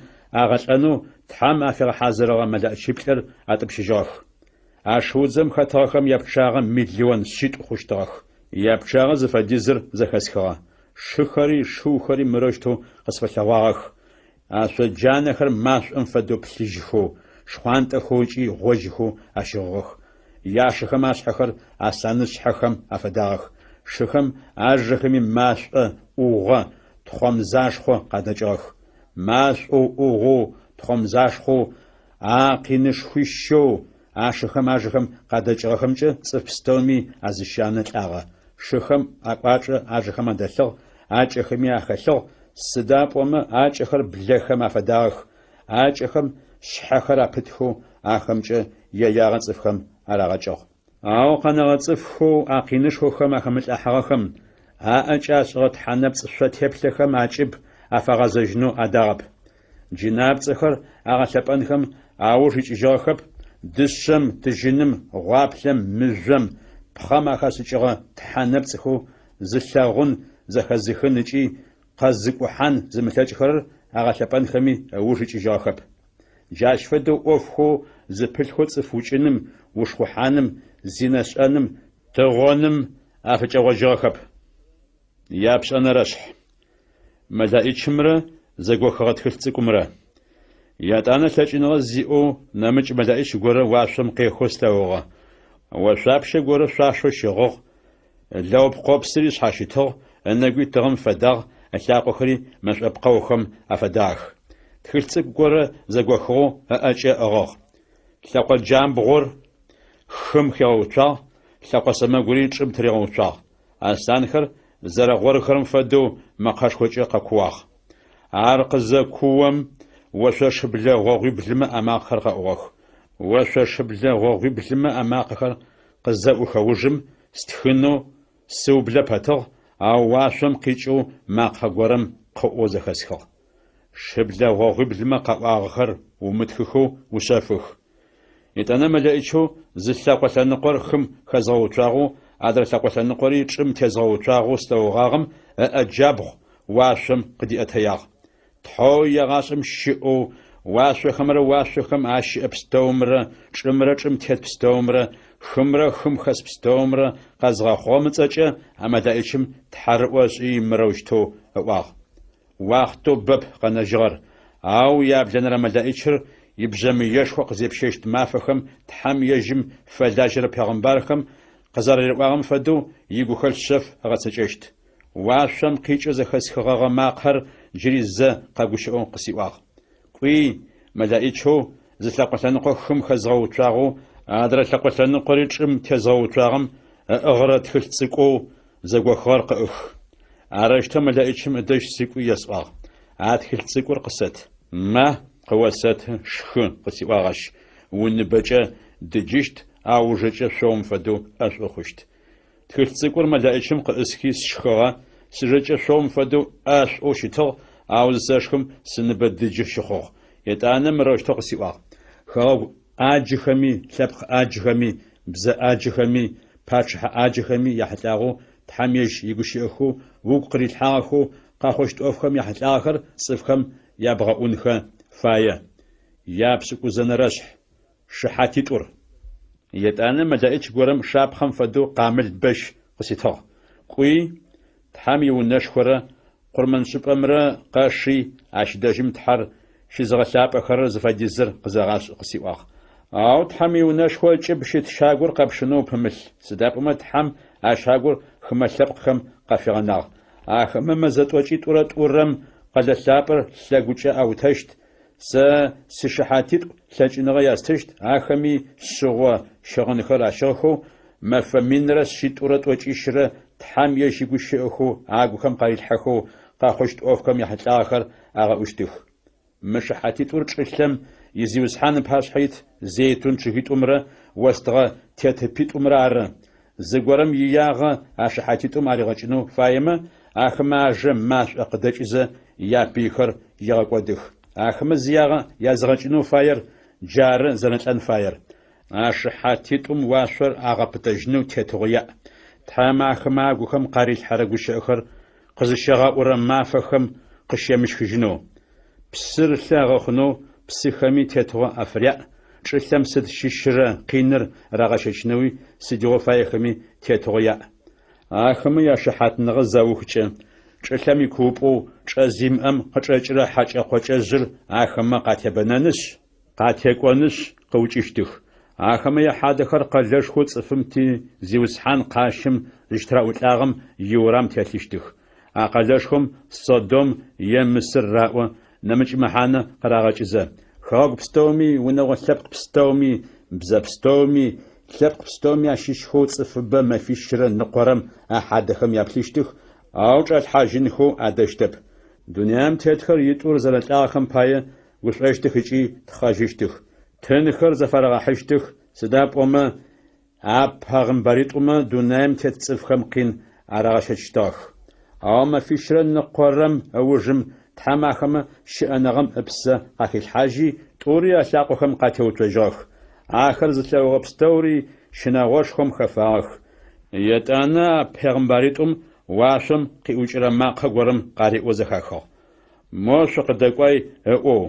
Speaker 1: агъэлӏэнэу Тхьэм афигъэхьазырыгъэ мэлэӏичиплӏыр атӏупщыжьыгъэх. А шыудзэм хэтыгъэхэм япчъагъэ миллион шъитӏу хъущтыгъэх. Япчъагъэ зыфэдизыр зэхэсхыгъэ. Шыхэри шыухэри мырэущтэу къысфэлъэгъуагъэх, Ашъоджанэхэр машӏом фэдэу плъыжьхэу, шхъуантӏэхэу ыкӏи гъожьхэу ащыгъыгъэх. Яшыхэм ашъхьэхэр аслъанышъхьэхэм афэдагъэх. Шыхэм ажэхэми машӏо, ӏугъо, тхъомзашхъо къадэкӏыгъэх. Машӏоу, ӏугъоу, тхъомзашхъоу, а къинышхуищэу ашыхэм ажэхэм къадэкӏыгъэхэмкӏэ цӏыф пстэуми азыщанэ лӏагъэ. Шыхэм акӏуачӏэ ажэхэм адэлъыгъ, акӏэхэми ахэлъыгъ, сыда пӏомэ акӏэхэр блэхэм афэдагъэх, акӏэхэм шъхьэхэр апытхэу ахэмкӏэ яягъэ цӏыфхэм арагъэкӏыгъ. Ау къэнэгъэ цӏыфхэу а къинышхохэм ахэмылӏыхьагъэхэм, аӏэкӏэ ашӏыгъэ тхьэнэпцӏ шъо теплъэхэм акӏыб афагъэзэжьынэу адагъэп. Джынапцӏэхэр агъэлъэпӏэнхэм ауж икӏыжьыгъэхэп, дышъэм, тыжьыным, гъуаплъэм, мыжъом, пхъэм ахэшӏыкӏыгъэ тхьэ нэпцӏхэу зылъэгъун, зэхэзыхын ыкӏи къэзыкӏухьан зымылъэкӏхэрэр агъэлъэпӏэнхэми ыуж икӏыжьыгъэхэп. Джащ фэдэу ӏофхэу зыпылъхэу цӏыф укӏыным, ушхъухьаным, зинэ шӏэным, тыгъоным афыкӏэгъожьыгъэхэп. Япшӏэнэрэшъхь. Мэлэӏичымрэ зэгохыгъэ тхылъ цӏыкӏумрэ. Етӏанэ лъэкӏыныгъэ зиӏэу нэмыкӏ мэлэӏич горэ уашъом къехэу слъэгъугъэ. Ошъуапщэ горэ шъуашэу щыгъыгъ, лэгъупкъопсыри шъхьащытыгъ, ынэгуи тыгъэм фэдагъ, ылъакъохэри мэшӏопкъэухэм афэдагъэх. Тхылъ цӏыкӏу горэ зэгохыгъэу ыӏэкӏэ ыӏыгъыгъ. Лъэкъо джамбгъур хым хигъэуцуагъ, лъэкъо сэмэгури чӏым тыригъэуцуагъ. Аслъанхэр зэрэгъорхэрэм фэдэу мэкъэшхокӏэ къэкууагъ. Ар къызэкуом, ошъо шыблэ гъогъуиблымэ амакъэхэр къэӏугъэх. Ошъо шыблэ гъогъуиблымэ амакъэхэр къызэӏухэ ужым, стхынэу сыублэ пэтыгъ, ау уашъом къикӏэу макъэ горэм къыӏоу зэхэсхыгъ. Шыблэ гъогъуиблымэ къаӏуагъэхэр умытхыхэу ушъэфых. Етӏанэ мэлэӏичэу зы лъэкъо лъэныкъор хым хэзгъэуцуагъэу, адрэ лъэкъо лъэныкъори чӏым тезгъэуцуагъэу слъэгъугъагъэм ыӏэ джабгъу уашъом къыдиӏэтэягъ. Тхьэу егъашӏэм щыӏэу, уашъохэмрэ уашъохэм ащыӏэ пстэумрэ, чӏымрэ чӏым тет пстэумрэ, хымрэ хым хэс пстэумрэ къэзгъэхъугъэм ыцӏэкӏэ а мэлэӏичым тхьарыӏо ышӏи мырэущтэу ыӏуагъ. Уахътэу бэп къэнэжьыгъэр, ау яблэнэрэ мэлэӏичыр ибжъэмыешхо къызепщэщт мафэхэм Тхьэм ежьым фэлажьэрэ пегъымбархэм къызэрариӏуагъэм фэдэу игухэлъ шъэф ыгъэцэкӏэщт. Уашъом къикӏэу зэхэсхыгъэгъэ макъэр джыри зэ къэгущыӏэу къысиӏуагъ. Кӏуи, мэлэӏичэу зы лъэкъо лъэныкъо хым хэзгъэуцуагъэу, адрэ лъэкъо лъэныкъори чӏым тезгъэуцуагъэм ыӏыгъырэ тхылъ цӏыкӏоу зэгохыгъэр къыӏых. Арэущтэу мэлэӏичым ыдэжь сыкӏуи есӏуагъ, А тхылъ цӏыкӏур къысэт. Ма, къыосэты, шхы, къысиӏуагъ ащ, уныбэкӏэ дыджыщт, ау ужэкӏэ шъоум фэдэу ӏэшӏу хъущт. Тхылъ цӏыкӏур мэлэӏичым къыӏысхи сшхыгъэ, сыжэкӏэ шъоум фэдэу ӏэшӏоу щытыгъ, ау зысэшхым сыныбэ дыджы щыхъугъ. Етӏанэ мырэущтэу къысиӏуагъ, Хэгъэгу ӏаджыхэми, лъэпкъ ӏаджыхэми, бзэ ӏаджыхэми, пачъыхьэ ӏаджыхэми яхьылӏагъэу Тхьэм ежь игущыӏэхэу угу къырилъхьагъэхэу къэхъущт ӏофхэм яхьылӏагъэхэр цӏыфхэм ябгъэӏунхэ фае. Япшӏыкӏузэнэрэшъхь. Шыхьатитӏур. Етӏанэ мэлэӏич горэм шапхъэм фэдэу къамыл бэщ къыситыгъ. Кӏуи, Тхьэм иунэшхорэ къурмэншӏыпӏэмрэ къэши, ащ дэжьым Тхьэр щызыгъэлъапӏэхэрэр зыфэдизыр къызэгъашӏ къысиӏуагъ. Ау Тхьэм иунэшхо ыкӏыб щыт щагур къэпшынэу упымылъ, сыда пӏомэ Тхьэм а щагур хымэ лъэпкъхэм къафигъэнагъ. Ахэмэ мэзэ тӏокӏитӏурэ тӏурэм къэлэ лъапӏэр лъэгукӏэ аутэщт, Сэ сишыхьатитӏу лъэкӏыныгъэ ястыщт, ахэми шъыгъо щыгъынхэр ащыгъхэу, мэфэ минрэ шъитӏурэ тӏокӏищрэ Тхьэм ежь игущыӏэхэу агухэм къарилъхьэхэу къэхъущт ӏофхэм яхьылӏагъэхэр агъэӏущтых. Мы шыхьатитӏур чӏылъэм и Зиусхьан ыпашъхьэ ит зейтун чъыгитӏумрэ остыгъэ тетыпитӏумрэ ары. Зыгорэм иягъэ а шыхьатитӏум аригъэкӏынэу фаемэ, ахэмэ ажэ машӏо къыдэкӏызэ япыйхэр егъэкӏодых. Ахэмэ зиягъэ языгъэкӏынэу фаер джары зэрэлӏэн фаер. А шыхьатитӏум уашъор агъэпытэжьынэу тетыгъо яӏ. Тхьэм ахэмэ агухэм къарилъхьэрэ гущыӏэхэр къызыщагъэӏурэ мафэхэм къыщемыщхыжьынэу. Псыр лъы агъэхъунэу псыхэми тетыгъо афыряӏ, чӏылъэм сыд щыщырэ къиныр рагъэщэчынэуи сыдигъо фаехэми тетыгъо яӏ. Ахэмэ яшыхьатныгъэ заухкӏэ, чӏылъэм икуупӏэу чӏэ зимыӏэм къычӏэкӏырэ хьэкӏэ-къокӏэжъыр ахэмэ къатебэнэнышъ, къатекӏонышъ, къыукӏыщтых. Ахэмэ яхьадэхэр къэлэшхоу цӏыфым ти Зиусхьан къащым зыщытыраӏулӏагъэм иурам телъыщтых. А къэлэшхом Содом е Мысыр раӏо, нэмыкӏ мэхьанэ къырагъэкӏызэ. Хэгъэгу пстэуми, унэгъо лъэпкъ пстэуми, бзэ пстэуми, лъэпкъ пстэуми ащыщхэу цӏыфыбэ мэфищрэ ныкъорэм а хьадэхэм яплъыщтых, ау чӏалъхьажьынхэу адэщтэп. Дунаим тетхэр итӏур зэрэлӏагъэхэм пае гушӏощтых ыкӏи тхъэжьыщтых. Тынхэр зэфарагъэхьыщтых, сыда пӏомэ а пэгъымбэритӏумэ дунаим тет цӏыфхэм къин арагъэщэчщтыгъэх. Ау мэфищрэ ныкъорэм ыужым Тхьэм ахэмэ щыӏэныгъэм ыпсэ къахилъхьажьи, тӏури алъакъохэм къатеуцожьыгъэх. Ахэр зылъэгъугъэ пстэури щынэгъошхом хэфагъэх. Етӏанэ а пегъымбаритӏум уашъом къиӏукӏырэ макъэ горэм къариӏоу зэхахыгъ. Мо шъукъыдэкӏуай ыӏоу,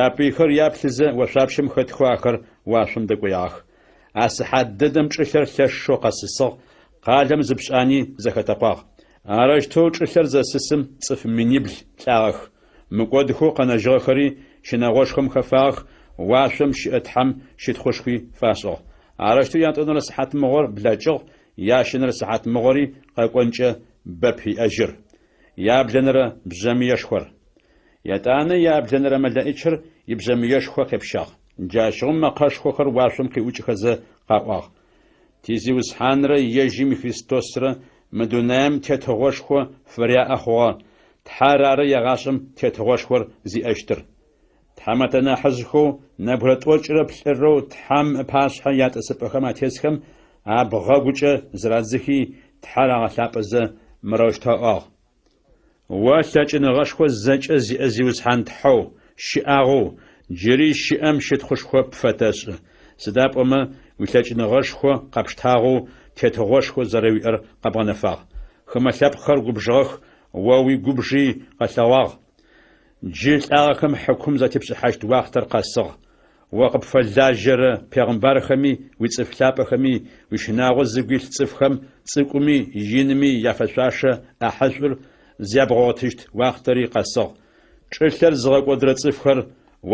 Speaker 1: япыйхэр яплъызэ ошъуапщэм хэтхэу ахэр уашъом дэкӏоягъэх. А сыхьат дэдэм чӏылъэр лъэшэу къэсысыгъ, къалэм зы пшӏани зэхэтэкъуагъ. Арэущтэу чӏылъэр зэсысым цӏыф минибл лӏагъэх. Мыкӏодхэу къэнэжьыгъэхэри щынэгъошхом хэфагъэх, уашъом щыӏэ Тхьэм щытхъушхуи фашӏыгъ. Арэущтэу ятӏонэрэ сыхьатмыгъор блэкӏыгъ, ящэнэрэ сыхьатмыгъори къэкӏонкӏэ бэп иӏэжьыр. Яблэнэрэ бжъэмыешхор. Етӏанэ яблэнэрэ мэлэӏичыр ибжъэмыешхо къепщагъ. Джащыгъум мэкъэшхохэр уашъом къиӏукӏхэзэ къаӏуагъ, Ти Зиусхьанрэ ежьым и Христосрэ мы дунаим тетыгъошхо фыряӏэ хъугъэ, Тхьэр ары егъашӏэм тетыгъошхор зиӏэщтыр. Тхьамэтэ нахьыжъхэу нэбгырэ тӏокӏырэ плӏырэу Тхьэм ыпашъхьэ ятӏысыпӏэхэм атесхэм абгъэгукӏэ зырадзыхи, Тхьэр агъэлъапӏэзэ, мырэущтэу аӏуагъ. О лъэкӏыныгъэшхо зэкӏэ зиӏэ Зиусхьан Тхьэу, щыӏагъэу, джыри щыӏэм щытхъушхо пфэтэшӏы, сыда пӏомэ уилъэкӏыныгъэшхо къэпштагъэу тетыгъошхо зэрэуиӏэр къэбгъэнэфагъ. Хымэ лъэпкъхэр губжыгъэх, о уигубжи къэлъэгъуагъ. Джы лӏагъэхэм хьыкум затепшӏыхьащт уахътэр къэсыгъ. О къыпфэлажьэрэ пегъымбархэми, уицӏыф лъапӏэхэми, уищынагъо зыгу илъ цӏыфхэм цӏыкӏуми инми яфэшъуашэ ӏахьышӏур зябгъэгъотыщт уахътэри къэсыгъ, чӏылъэр зыгъэкӏодырэ цӏыфхэр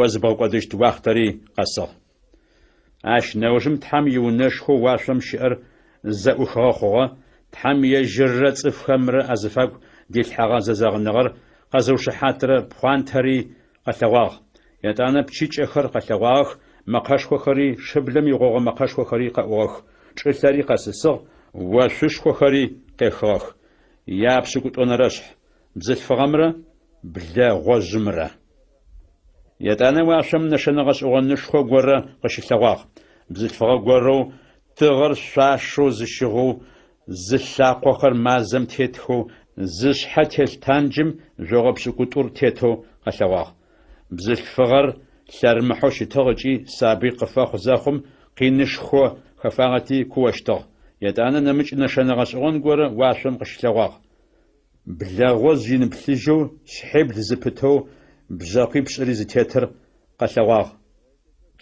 Speaker 1: о зыбгъэкӏодыщт уахътэри къэсыгъ. Ащ нэужым Тхьэм иунэшхоу уашъом щыӏэр зэӏухыгъэ хъугъэ, Тхьэм ежьыррэ цӏыфхэмрэ азыфагу дилъхьэгъэ зэзэгъыныгъэр къэзыушыхьатырэ пхъуантэри къэлъэгъуагъ. Етӏанэ пчыкӏэхэр къэлъэгъуагъэх, мэкъэшхохэри, шыблэм игъогъо мэкъэшхохэри къэӏугъэх, чӏылъэри къэсысыгъ, ошъушхохэри къехыгъэх. Япшӏыкӏутӏонэрэшъхь. Бзылъфыгъэмрэ блэгъожъымрэ. Етӏанэ уашъом нэшэнэ гъэшӏэгъонышхо горэ къыщылъэгъуагъ. Бзылъфыгъэ горэу тыгъэр шъуашэу зыщыгъэу, зылъакъохэр мазэм тетхэу, зышъхьэ телъ танджым жъогъо пшӏыкӏутӏур тетэу къэлъэгъуагъ. Бзылъфыгъэр лъэрымыхьэу щытыгъ ыкӏи сабый къыфэхъу зэхъум къинышхо хэфагъэти куощтыгъ. Етӏанэ нэмыкӏ нэшэнэ гъэшӏэгъон горэ уашъом къыщылъэгъуагъ. Блэгъожъ ин плъыжьэу шъхьибл зыпытэу бжъэкъуипшӏыри зытетыр къэлъэгъуагъ.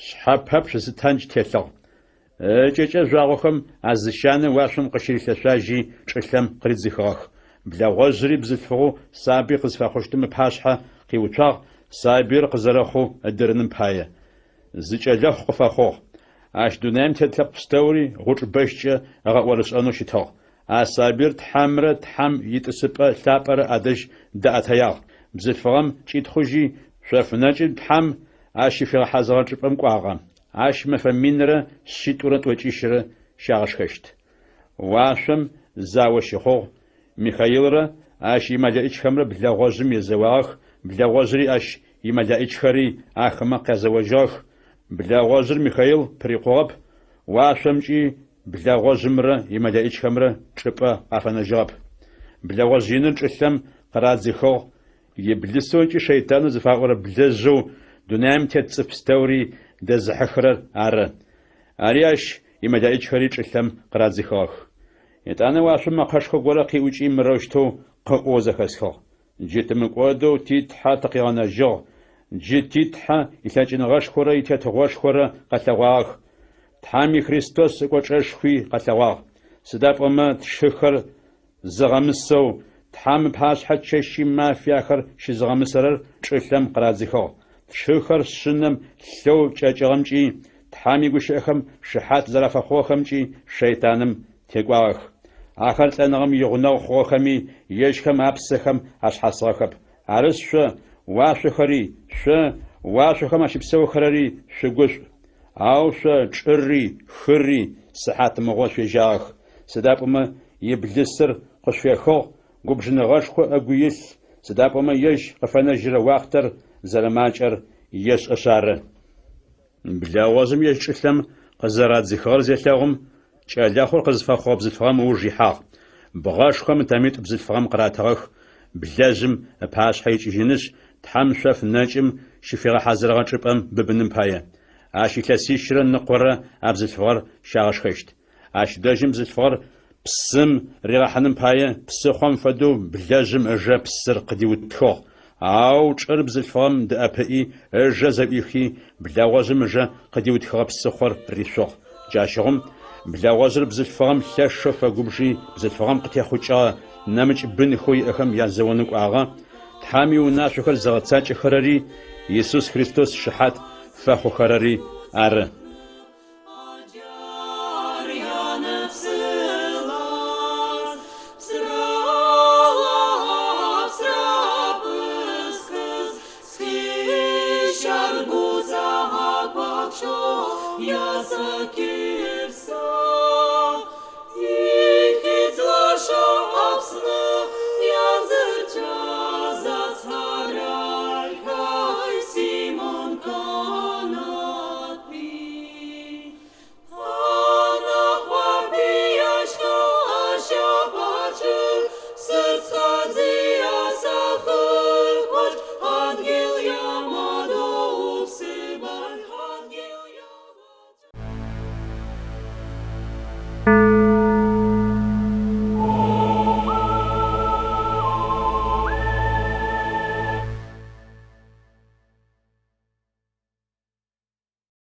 Speaker 1: Шъхьэ пэпчъ зы тандж телъыгъ. Ыкӏэкӏэ жъуагъохэм азыщанэ уашъом къыщырилъэшъуажьи чӏылъэм къыридзыхыгъэх. Блэгъожъыри бзылъфыгъэу сабый къызфэхъущтым ыпашъхьэ къиуцуагъ, сабыир къызэрэхъоу ыдырыным пае. Зы кӏэлэхъу къыфэхъугъ. Ащ дунаим тет лъэпкъ пстэури гъучӏ бэщкӏэ ыгъэӏорышӏэнэу щытыгъ. А сабыир Тхьэмрэ Тхьэм итӏысыпӏэ лъапӏэрэ адэжь даӏэтэягъ. Бзылъфыгъэм кӏитхъужьи, шъоф нэкӏым Тхьэм ащ щыфигъэхьазырыгъэ чӏыпӏэм кӏуагъэ. Ащ мэфэ минрэ шъитӏурэ тӏокӏищрэ щагъэшхэщт. Уашъом зао щыхъугъ, Михаилрэ ащ имэлэӏичхэмрэ блэгъожъым езэуагъэх, блэгъожъыри ащ имэлэӏичхэри ахэмэ къязэожьыгъэх. Блэгъожъыр Михаил пырикъугъэп, уашъомкӏи блэгъожъымрэ имэлэӏичхэмрэ чӏыпӏэ къафэнэжьыгъэп. Блэгъожъ иныр чӏылъэм къырадзыхыгъ, иблысэу ыкӏи шэйтанэу зыфаӏорэ блэжъэу дунаим тет цӏыф пстэури дэзыхьыхырэр ары. Ари ащ имэлэӏичхэри чӏылъэм къырадзыхыгъэх. Етӏанэ уашъом мэкъэшхо горэ къиӏукӏи мырэущтэу къыӏоу зэхэсхыгъ, Джы тымыкӏодэу ти Тхьэ тыкъигъэнэжьыгъ, джы ти Тхьэ илъэкӏыныгъэшхорэ итетыгъошхорэ къэлъэгъуагъэх, Тхьэм и Христос ыкӏочӏэшхуи къэлъэгъуагъ. Сыда пӏомэ тшыхэр зыгъэмысэу, Тхьэм ыпашъхьэ чэщи мафи ахэр щызыгъэмысэрэр чӏылъэм къырадзыхыгъ. Тшыхэр Шъынэм лъэу кӏэкӏыгъэмкӏи, Тхьэм игущыӏэхэм шыхьат зэрафэхъугъэхэмкӏи шэйтаным текӏуагъэх. Ахэр лӏэныгъэм игъунэгъу хъугъэхэми, ежьхэм апсэхэм ашъхьасыгъэхэп. Арышъ, шъо, уашъохэри, шъо, уашъохэм ащыпсэухэрэри, шъугушӏу! Ау шъо, чӏыри, хыри, сыхьатмыгъо шъуежьагъэх, сыда пӏомэ иблысыр къышъуфехыгъ, губжыныгъэшхо ыгу илъ, сыда пӏомэ ежь къыфэнэжьырэ уахътэр зэрэмакӏэр ешӏэшъ ары. Блэгъожъым ежь чӏылъэм къызэрадзыхыгъэр зелъэгъум, кӏэлэхъур къызфэхъугъэ бзылъфыгъэм ыуж ихьагъ. Бгъэшхом ытэмитӏу бзылъфыгъэм къыратыгъэх, блэжъым ыпашъхьэ икӏыжьынышъ, Тхьэм шъоф нэкӏым щыфигъэхьазырыгъэ чӏыпӏэм быбыным пае. Ащ илъэсищрэ ныкъорэ а бзылъфыгъэр щагъэшхэщт. Ащ дэжьым бзылъфыгъэр псым ригъэхьыным пае псыхъом фэдэу блэжъым ыжэ псыр къыдиутхыгъ. Ау чӏыр бзылъфыгъэм дэӏэпыӏи, ыжэ зэӏуихи, блэгъожъым ыжэ къыдиутхыгъэ псыхъор ришъугъ. Джащыгъум блэгъожъыр бзылъфыгъэм лъэшэу фэгубжи, бзылъфыгъэм къытехъукӏыгъэ нэмыкӏ бынхэу иӏэхэм язэонэу кӏуагъэ, Тхьэм иунашъохэр зыгъэцакӏэхэрэри, Исус Христос шыхьат фэхъухэрэри ары.